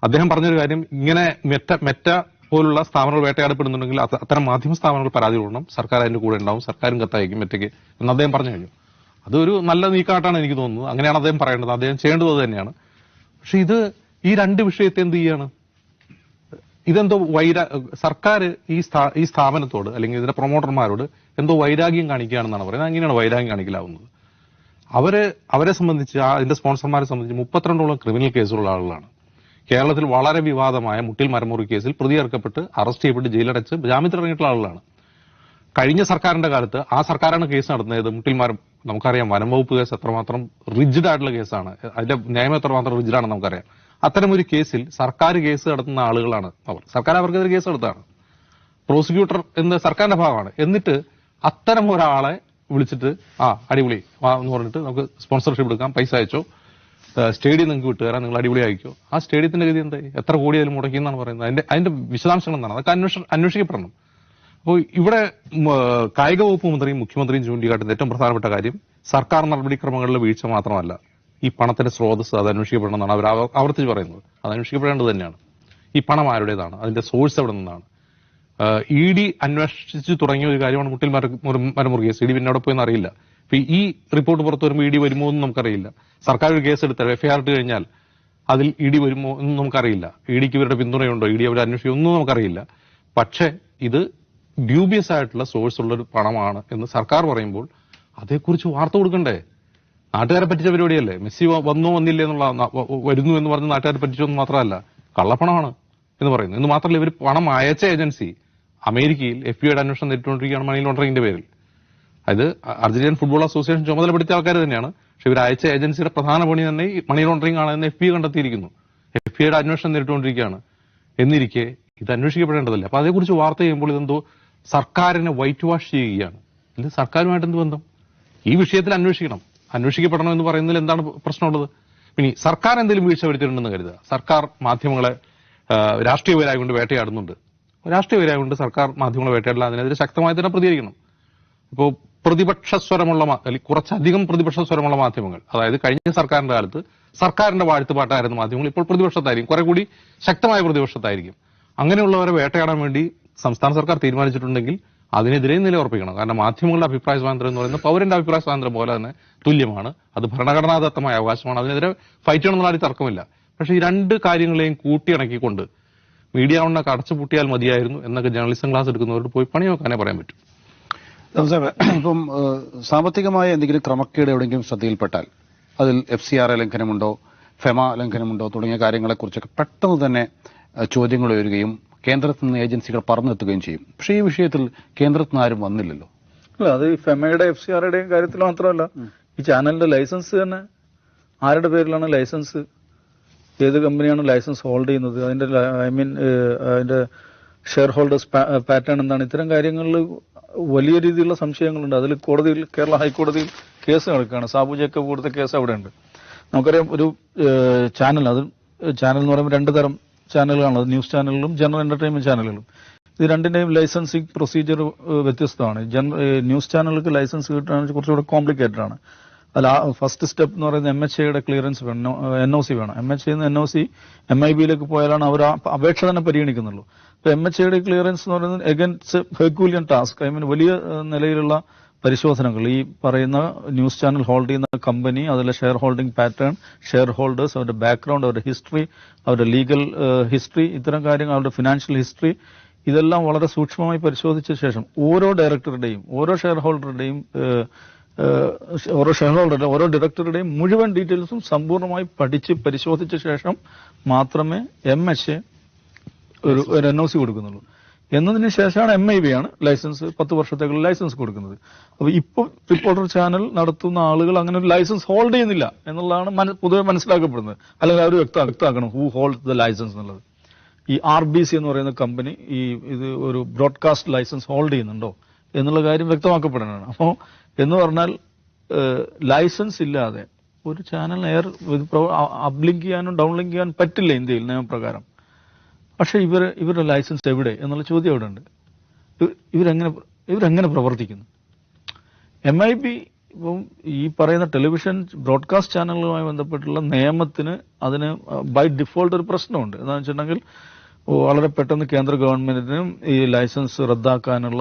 അദ്ദേഹം പറഞ്ഞൊരു കാര്യം, ഇങ്ങനെ മെറ്റ, മെറ്റ പോലുള്ള സ്ഥാപനങ്ങൾ വേട്ടയാടപ്പെടുന്നുണ്ടെങ്കിൽ, അത്ത- അത്തരം മാധ്യമ സ്ഥാപനങ്ങൾ പരാതി കൊടുക്കണം, സർക്കാർ അതിന്റെ കൂടെ ഉണ്ടാവും, സർക്കാരും കത്തയക്കും മെറ്റയ്ക്ക് എന്ന് അദ്ദേഹം പറഞ്ഞു കഴിഞ്ഞു. അതൊരു നല്ല നീക്കമായിട്ടാണ് എനിക്ക് തോന്നുന്നത്. അങ്ങനെയാണ് അദ്ദേഹം പറയേണ്ടത്, അദ്ദേഹം ചെയ്യേണ്ടത് അത് തന്നെയാണ്. പക്ഷെ, ഇത്, ഈ രണ്ട് വിഷയത്തെ എന്ത് ചെയ്യാണ്? ഇതെന്തോ വൈരാ- സർക്കാർ ഈ സ്ഥാ- ഈ സ്ഥാപനത്തോട്, അല്ലെങ്കിൽ ഇതിന്റെ പ്രൊമോട്ടർമാരോട് എന്തോ വൈരാഗ്യം കാണിക്കുകയാണെന്നാണ് പറയുന്നത്. എങ്ങനെയാണ് വൈരാഗ്യം കാണിക്കലാവുന്നത്? അവര്, അവരെ സംബന്ധിച്ച്, ആ, ഇതിന്റെ സ്പോൺസർമാരെ സംബന്ധിച്ച്, മുപ്പത്തിരണ്ടോളം ക്രിമിനൽ കേസുള്ള ആളുകളാണ്. കേരളത്തിൽ വളരെ വിവാദമായ മുട്ടിൽ മരമുറി കേസിൽ പ്രതി ചേർക്കപ്പെട്ട്, അറസ്റ്റ് ചെയ്യപ്പെട്ട്, ജയിലടച്ച് ജാമ്യത്തിൽ ഇറങ്ങിയിട്ടുള്ള ആളുകളാണ്. കഴിഞ്ഞ സർക്കാരിന്റെ കാലത്ത്, ആ സർക്കാരാണ് കേസ് നടത്തുന്നത്, മുട്ടിൽ മരം, നമുക്കറിയാം, വനം വകുപ്പ് കേസ് എത്രമാത്രം റിജിഡ് ആയിട്ടുള്ള കേസാണ്, അതിന്റെ നിയമം എത്രമാത്രം റിജിഡ് ആണെന്ന് നമുക്കറിയാം. അത്തരം ഒരു കേസിൽ സർക്കാർ കേസ് നടത്തുന്ന ആളുകളാണ് അവർ. സർക്കാർ അവർക്കെതിരെ കേസ് നടത്താണ്, പ്രോസിക്യൂട്ടർ എന്ന സർക്കാരിന്റെ ഭാഗമാണ്. എന്നിട്ട് അത്തരം ഒരാളെ വിളിച്ചിട്ട്, "ആ, അടിപൊളി, വാ" എന്ന് പറഞ്ഞിട്ട്, "നമുക്ക് സ്പോൺസർഷിപ്പ് എടുക്കാം, പൈസ അയച്ചോ, സ്റ്റേഡിയം നിങ്ങൾക്ക് വിട്ടുതരാം, നിങ്ങൾ അടിപൊളി ആയിക്കോ." ആ സ്റ്റേഡിയത്തിന്റെ ഗതി എന്തായി? എത്ര കോടി അതിൽ മുടക്കി എന്നാണ് പറയുന്നത്? അതിന്റെ, അതിന്റെ വിശദാംശങ്ങൾ എന്താണ്? അതൊക്കെ അന്വേഷ- അന്വേഷിക്കപ്പെടണം. അപ്പോൾ ഇവിടെ, ഉം, കായിക വകുപ്പ് മന്ത്രിയും മുഖ്യമന്ത്രിയും ചൂണ്ടിക്കാട്ടുന്ന ഏറ്റവും പ്രധാനപ്പെട്ട കാര്യം, സർക്കാർ നടപടിക്രമങ്ങളിലെ വീഴ്ച മാത്രമല്ല, ഈ പണത്തിന്റെ സ്രോതസ്സ്, അത് അന്വേഷിക്കപ്പെടണമെന്നാണ് അവർ ആവ- ആവർത്തിച്ച് പറയുന്നത്. അത് അന്വേഷിക്കപ്പെടേണ്ടത് തന്നെയാണ്. ഈ പണം ആരുടേതാണ്, അതിന്റെ സോഴ്സ് എവിടെ നിന്നാണ്? ഇ ഡി അന്വേഷിച്ചു തുടങ്ങിയ ഒരു കാര്യമാണ് മുട്ടിൽ മര- മുറി- മരമുറി കേസ്. ഇ ഡി പിന്നെ അവിടെ പോയെന്ന് അറിയില്ല. ഇപ്പൊ ഈ റിപ്പോർട്ട് പുറത്തു വരുമ്പോൾ ഇ ഡി വരുമോ എന്ന് നമുക്കറിയില്ല. സർക്കാർ ഒരു കേസ് എടുത്താൽ, എഫ് ഐ ആർ ഇട്ട് കഴിഞ്ഞാൽ, അതിൽ ഇ ഡി വരുമോ എന്ന് നമുക്കറിയില്ല. ഇ ഡിക്ക് ഇവരുടെ പിന്തുണയുണ്ടോ, ഇ ഡി അവരെ അന്വേഷിക്കുമോ, ഒന്നും നമുക്കറിയില്ല. പക്ഷേ, ഇത് ഡ്യൂബിയസ് ആയിട്ടുള്ള സോഴ്സ് ഉള്ള ഒരു പണമാണ് എന്ന് സർക്കാർ പറയുമ്പോൾ, അതേക്കുറിച്ച് വാർത്ത കൊടുക്കണ്ടേ? നാട്ടുകാരെ പറ്റിച്ച പരിപാടിയല്ലേ? മെസ്സി വ- വന്നോ വന്നില്ലേ എന്നുള്ള ന- വ- വ- വരുന്നു എന്ന് പറഞ്ഞ് നാട്ടുകാരെ പറ്റിച്ചു എന്ന് മാത്രമല്ല, കള്ളപ്പണമാണ് എന്ന് പറയുന്നു. എന്ന് മാത്രമല്ല, ഇവർ പണം അയച്ച ഏജൻസി, അമേരിക്കയിൽ എഫ് ബി ഐയുടെ അന്വേഷണം നേരിട്ടുകൊണ്ടിരിക്കുകയാണ് മണി ലോണ്ടറിംഗിന്റെ പേരിൽ. അതായത് അ- അർജന്റീനിയൻ ഫുട്ബോൾ അസോസിയേഷൻ ചുമതലപ്പെടുത്തിയ ആൾക്കാർ തന്നെയാണ്. പക്ഷെ ഇവർ അയച്ച ഏജൻസിയുടെ പ്രധാന പണി തന്നെ ഈ മണി ലോണ്ടറിംഗ് ആണെന്ന് എഫ് ബി ഐ കണ്ടെത്തിയിരിക്കുന്നു. എഫ് ബി ഐയുടെ അന്വേഷണം നേരിട്ടുകൊണ്ടിരിക്കുകയാണ്. എന്നിരിക്കെ ഇത് അന്വേഷിക്കപ്പെടേണ്ടതല്ലേ? അപ്പൊ അതേക്കുറിച്ച് വാർത്ത ചെയ്യുമ്പോൾ ഇതെന്തോ സർക്കാരിനെ വൈറ്റ് വാഷ് ചെയ്യുകയാണ്. ഇത് സർക്കാരുമായിട്ട് എന്ത് ബന്ധം? ഈ വിഷയത്തിൽ അന്വേഷിക്കണം. അന്വേഷിക്കപ്പെടണം എന്ന് പറയുന്നതിൽ എന്താണ് പ്രശ്നമുള്ളത്? ഇനി സർക്കാർ എന്തെങ്കിലും വീഴ്ച വരുത്തിയിട്ടുണ്ടെന്ന് കരുതുക, സർക്കാർ മാധ്യമങ്ങളെ ആ, രാഷ്ട്രീയപരമായി കൊണ്ട് വേട്ടയാടുന്നുണ്ട്. രാഷ്ട്രീയപരമായിക്കൊണ്ട് സർക്കാർ മാധ്യമങ്ങളെ വേട്ടയാടില്ല, അതിനെതിരെ ശക്തമായി തന്നെ പ്രതികരിക്കണം. ഇപ്പോൾ പ്രതിപക്ഷ സ്വരമുള്ള മാ- അല്ലെങ്കിൽ കുറച്ചധികം പ്രതിപക്ഷ സ്വരമുള്ള മാധ്യമങ്ങൾ, അതായത് കഴിഞ്ഞ സർക്കാരിന്റെ കാലത്ത് സർക്കാരിന്റെ വാഴ്ത്തുപാട്ടായിരുന്നു മാധ്യമങ്ങൾ, ഇപ്പോൾ പ്രതിപക്ഷത്തായിരിക്കും, കുറെ കൂടി ശക്തമായ പ്രതിപക്ഷത്തായിരിക്കും. അങ്ങനെയുള്ളവരെ വേട്ടയാടാൻ വേണ്ടി സംസ്ഥാന സർക്കാർ തീരുമാനിച്ചിട്ടുണ്ടെങ്കിൽ അതിനെതിരെ നിലയുറപ്പിക്കണം. കാരണം മാധ്യമങ്ങളുടെ അഭിപ്രായ സ്വാതന്ത്ര്യം എന്ന് പറയുന്നത് പൗരന്റെ അഭിപ്രായ സ്വാതന്ത്ര്യം പോലെ തന്നെ തുല്യമാണ്. അത് ഭരണഘടനാദത്തമായ അവകാശമാണ്. അതിനെതിരെ ഫൈറ്റ് ചെയ്യണമെന്നുള്ള ഒരു തർക്കമില്ല. പക്ഷേ ഈ രണ്ട് കാര്യങ്ങളെയും കൂട്ടിയിണക്കിക്കൊണ്ട് മീഡിയ വണ്ണൊക്കെ അടച്ചുപൂട്ടിയാൽ മതിയായിരുന്നു എന്നൊക്കെ ജേർണലിസം ക്ലാസ് എടുക്കുന്നവരോട് പോയി പണി നോക്കാനേ പറയാൻ പറ്റൂ. സാബ്, ഇപ്പം ഏഹ്, സാമ്പത്തികമായ എന്തെങ്കിലും ക്രമക്കേട് എവിടെയെങ്കിലും ശ്രദ്ധയിൽപ്പെട്ടാൽ, അതിൽ എഫ് സി ആർ എ ലംഘനമുണ്ടോ, ഫെമ ലംഘനമുണ്ടോ തുടങ്ങിയ കാര്യങ്ങളെക്കുറിച്ചൊക്കെ പെട്ടെന്ന് തന്നെ ഏഹ്, ചോദ്യങ്ങൾ ഉയരുകയും കേന്ദ്രത്തിൽ നിന്ന് ഏജൻസികൾ പറഞ്ഞെത്തുകയും ചെയ്യും. പക്ഷേ ഈ വിഷയത്തിൽ കേന്ദ്രത്തിൽ നിന്ന് ആരും വന്നില്ലല്ലോ. അല്ല, അത് ഈ ഫെമയുടെയും എഫ് സി ആർ എയുടെയും കാര്യത്തിൽ മാത്രമല്ല, ഈ ചാനലിന്റെ ലൈസൻസ് തന്നെ ആരുടെ പേരിലാണ് ലൈസൻസ്, ഏത് കമ്പനിയാണ് ലൈസൻസ് ഹോൾഡ് ചെയ്യുന്നത്, അതിന്റെ ഐ മീൻ, അതിന്റെ ഷെയർ ഹോൾഡേഴ്സ് പാറ്റേൺ എന്താണ്, ഇത്തരം കാര്യങ്ങളിൽ വലിയ രീതിയിലുള്ള സംശയങ്ങളുണ്ട്. അതിൽ കോടതിയിൽ, കേരള ഹൈക്കോടതിയിൽ കേസ് നടക്കുകയാണ്. സാബു ജേക്കബ് കൊടുത്ത കേസ് അവിടെ ഉണ്ട്. നമുക്കറിയാം, ഒരു ചാനൽ, അത് ചാനൽ എന്ന് പറയുമ്പോൾ രണ്ട് തരം ചാനലുകളാണ്, ന്യൂസ് ചാനലുകളും ജനറൽ എന്റർടൈൻമെന്റ് ചാനലുകളും. ഇത് രണ്ടിന്റെയും ലൈസൻസിങ് പ്രൊസീജിയർ വ്യത്യസ്തമാണ്. ന്യൂസ് ചാനലുകൾക്ക് ലൈസൻസ് കിട്ടുകയാണെങ്കിൽ കുറച്ചുകൂടെ കോംപ്ലിക്കേറ്റഡ് ആണ്. അല്ല, ഫസ്റ്റ് സ്റ്റെപ്പ് എന്ന് പറയുന്നത് എം എച്ച് എയുടെ ക്ലിയറൻസ് വേണം, എൻ ഒ സി വേണം. M H A N O C M I ബിയിലേക്ക് പോയാലാണ് അവർ ആ അപേക്ഷ തന്നെ പരിഗണിക്കുന്നുള്ളൂ. ഇപ്പൊ എം എച്ച് എയുടെ ക്ലിയറൻസ് എന്ന് പറയുന്നത് എഗൻസ്റ്റ് ഹെർക്യൂലിയൻ ടാസ്ക്, ഐ മീൻ, വലിയ ഏഹ്, നിലയിലുള്ള പരിശോധനകൾ, ഈ പറയുന്ന ന്യൂസ് ചാനൽ ഹോൾഡ് ചെയ്യുന്ന കമ്പനി, അതിലെ share holding pattern, share holders, അവരുടെ ബാക്ക്ഗ്രൗണ്ട്, അവരുടെ ഹിസ്റ്ററി, അവരുടെ ലീഗൽ ഹിസ്റ്ററി, ഇത്തരം കാര്യങ്ങൾ, അവരുടെ ഫിനാൻഷ്യൽ ഹിസ്റ്ററി, ഇതെല്ലാം വളരെ സൂക്ഷ്മമായി പരിശോധിച്ച ശേഷം ഓരോ ഡയറക്ടറുടെയും, ഓരോ ഷെയർ ഹോൾഡറുടെയും, ഓരോ ഷെയർ ഹോൾഡറുടെ, ഓരോ ഡയറക്ടറുടെയും മുഴുവൻ ഡീറ്റെയിൽസും സമ്പൂർണ്ണമായി പഠിച്ച് പരിശോധിച്ച ശേഷം മാത്രമേ എം എച്ച് എ ഒരു ഒരു എൻ ഒ സി കൊടുക്കുന്നുള്ളൂ. എന്നതിന് ശേഷമാണ് എം ഐ ബി ആണ് ലൈസൻസ്, പത്ത് വർഷത്തേക്കുള്ള ലൈസൻസ് കൊടുക്കുന്നത്. അപ്പൊ ഇപ്പോൾ റിപ്പോർട്ടർ ചാനൽ നടത്തുന്ന ആളുകൾ അങ്ങനെ ഒരു ലൈസൻസ് ഹോൾഡ് ചെയ്യുന്നില്ല എന്നുള്ളതാണ് മന- പൊതുവെ മനസ്സിലാക്കപ്പെടുന്നത്. അല്ലെങ്കിൽ അവർ വ്യക്ത- വ്യക്തമാക്കണം, ഹൂ ഹോൾഡ് ദ ലൈസൻസ് എന്നുള്ളത്. ഈ ആർ ബി സി എന്ന് പറയുന്ന കമ്പനി ഈ ഇത് ഒരു ബ്രോഡ്കാസ്റ്റ് ലൈസൻസ് ഹോൾഡ് ചെയ്യുന്നുണ്ടോ എന്നുള്ള കാര്യം വ്യക്തമാക്കപ്പെടേണ്ടതാണ്. അപ്പോൾ എന്ന് പറഞ്ഞാൽ ലൈസൻസ് ഇല്ലാതെ ഒരു ചാനൽ എയർ അപ്ലിങ്ക് ചെയ്യാനും ഡൗൺലിങ്ക് ചെയ്യാനും പറ്റില്ല ഇന്ത്യയിൽ നിയമപ്രകാരം. പക്ഷെ ഇവർ ഇവരുടെ ലൈസൻസ് എവിടെ എന്നുള്ള ചോദ്യം അവിടെ ഉണ്ട്. ഇവ- ഇവരെങ്ങനെ ഇവരെങ്ങനെ പ്രവർത്തിക്കുന്നു? എം ഐ ബി ഇപ്പം ഈ പറയുന്ന ടെലിവിഷൻ ബ്രോഡ്കാസ്റ്റ് ചാനലുകളുമായി ബന്ധപ്പെട്ടുള്ള നിയമത്തിന്, അതിന് ബൈ ഡിഫോൾട്ട് ഒരു പ്രശ്നമുണ്ട്. എന്താണെന്ന് വെച്ചിട്ടുണ്ടെങ്കിൽ, ഓ, വളരെ പെട്ടെന്ന് കേന്ദ്ര ഗവൺമെന്റിനും ഈ ലൈസൻസ് റദ്ദാക്കാനുള്ള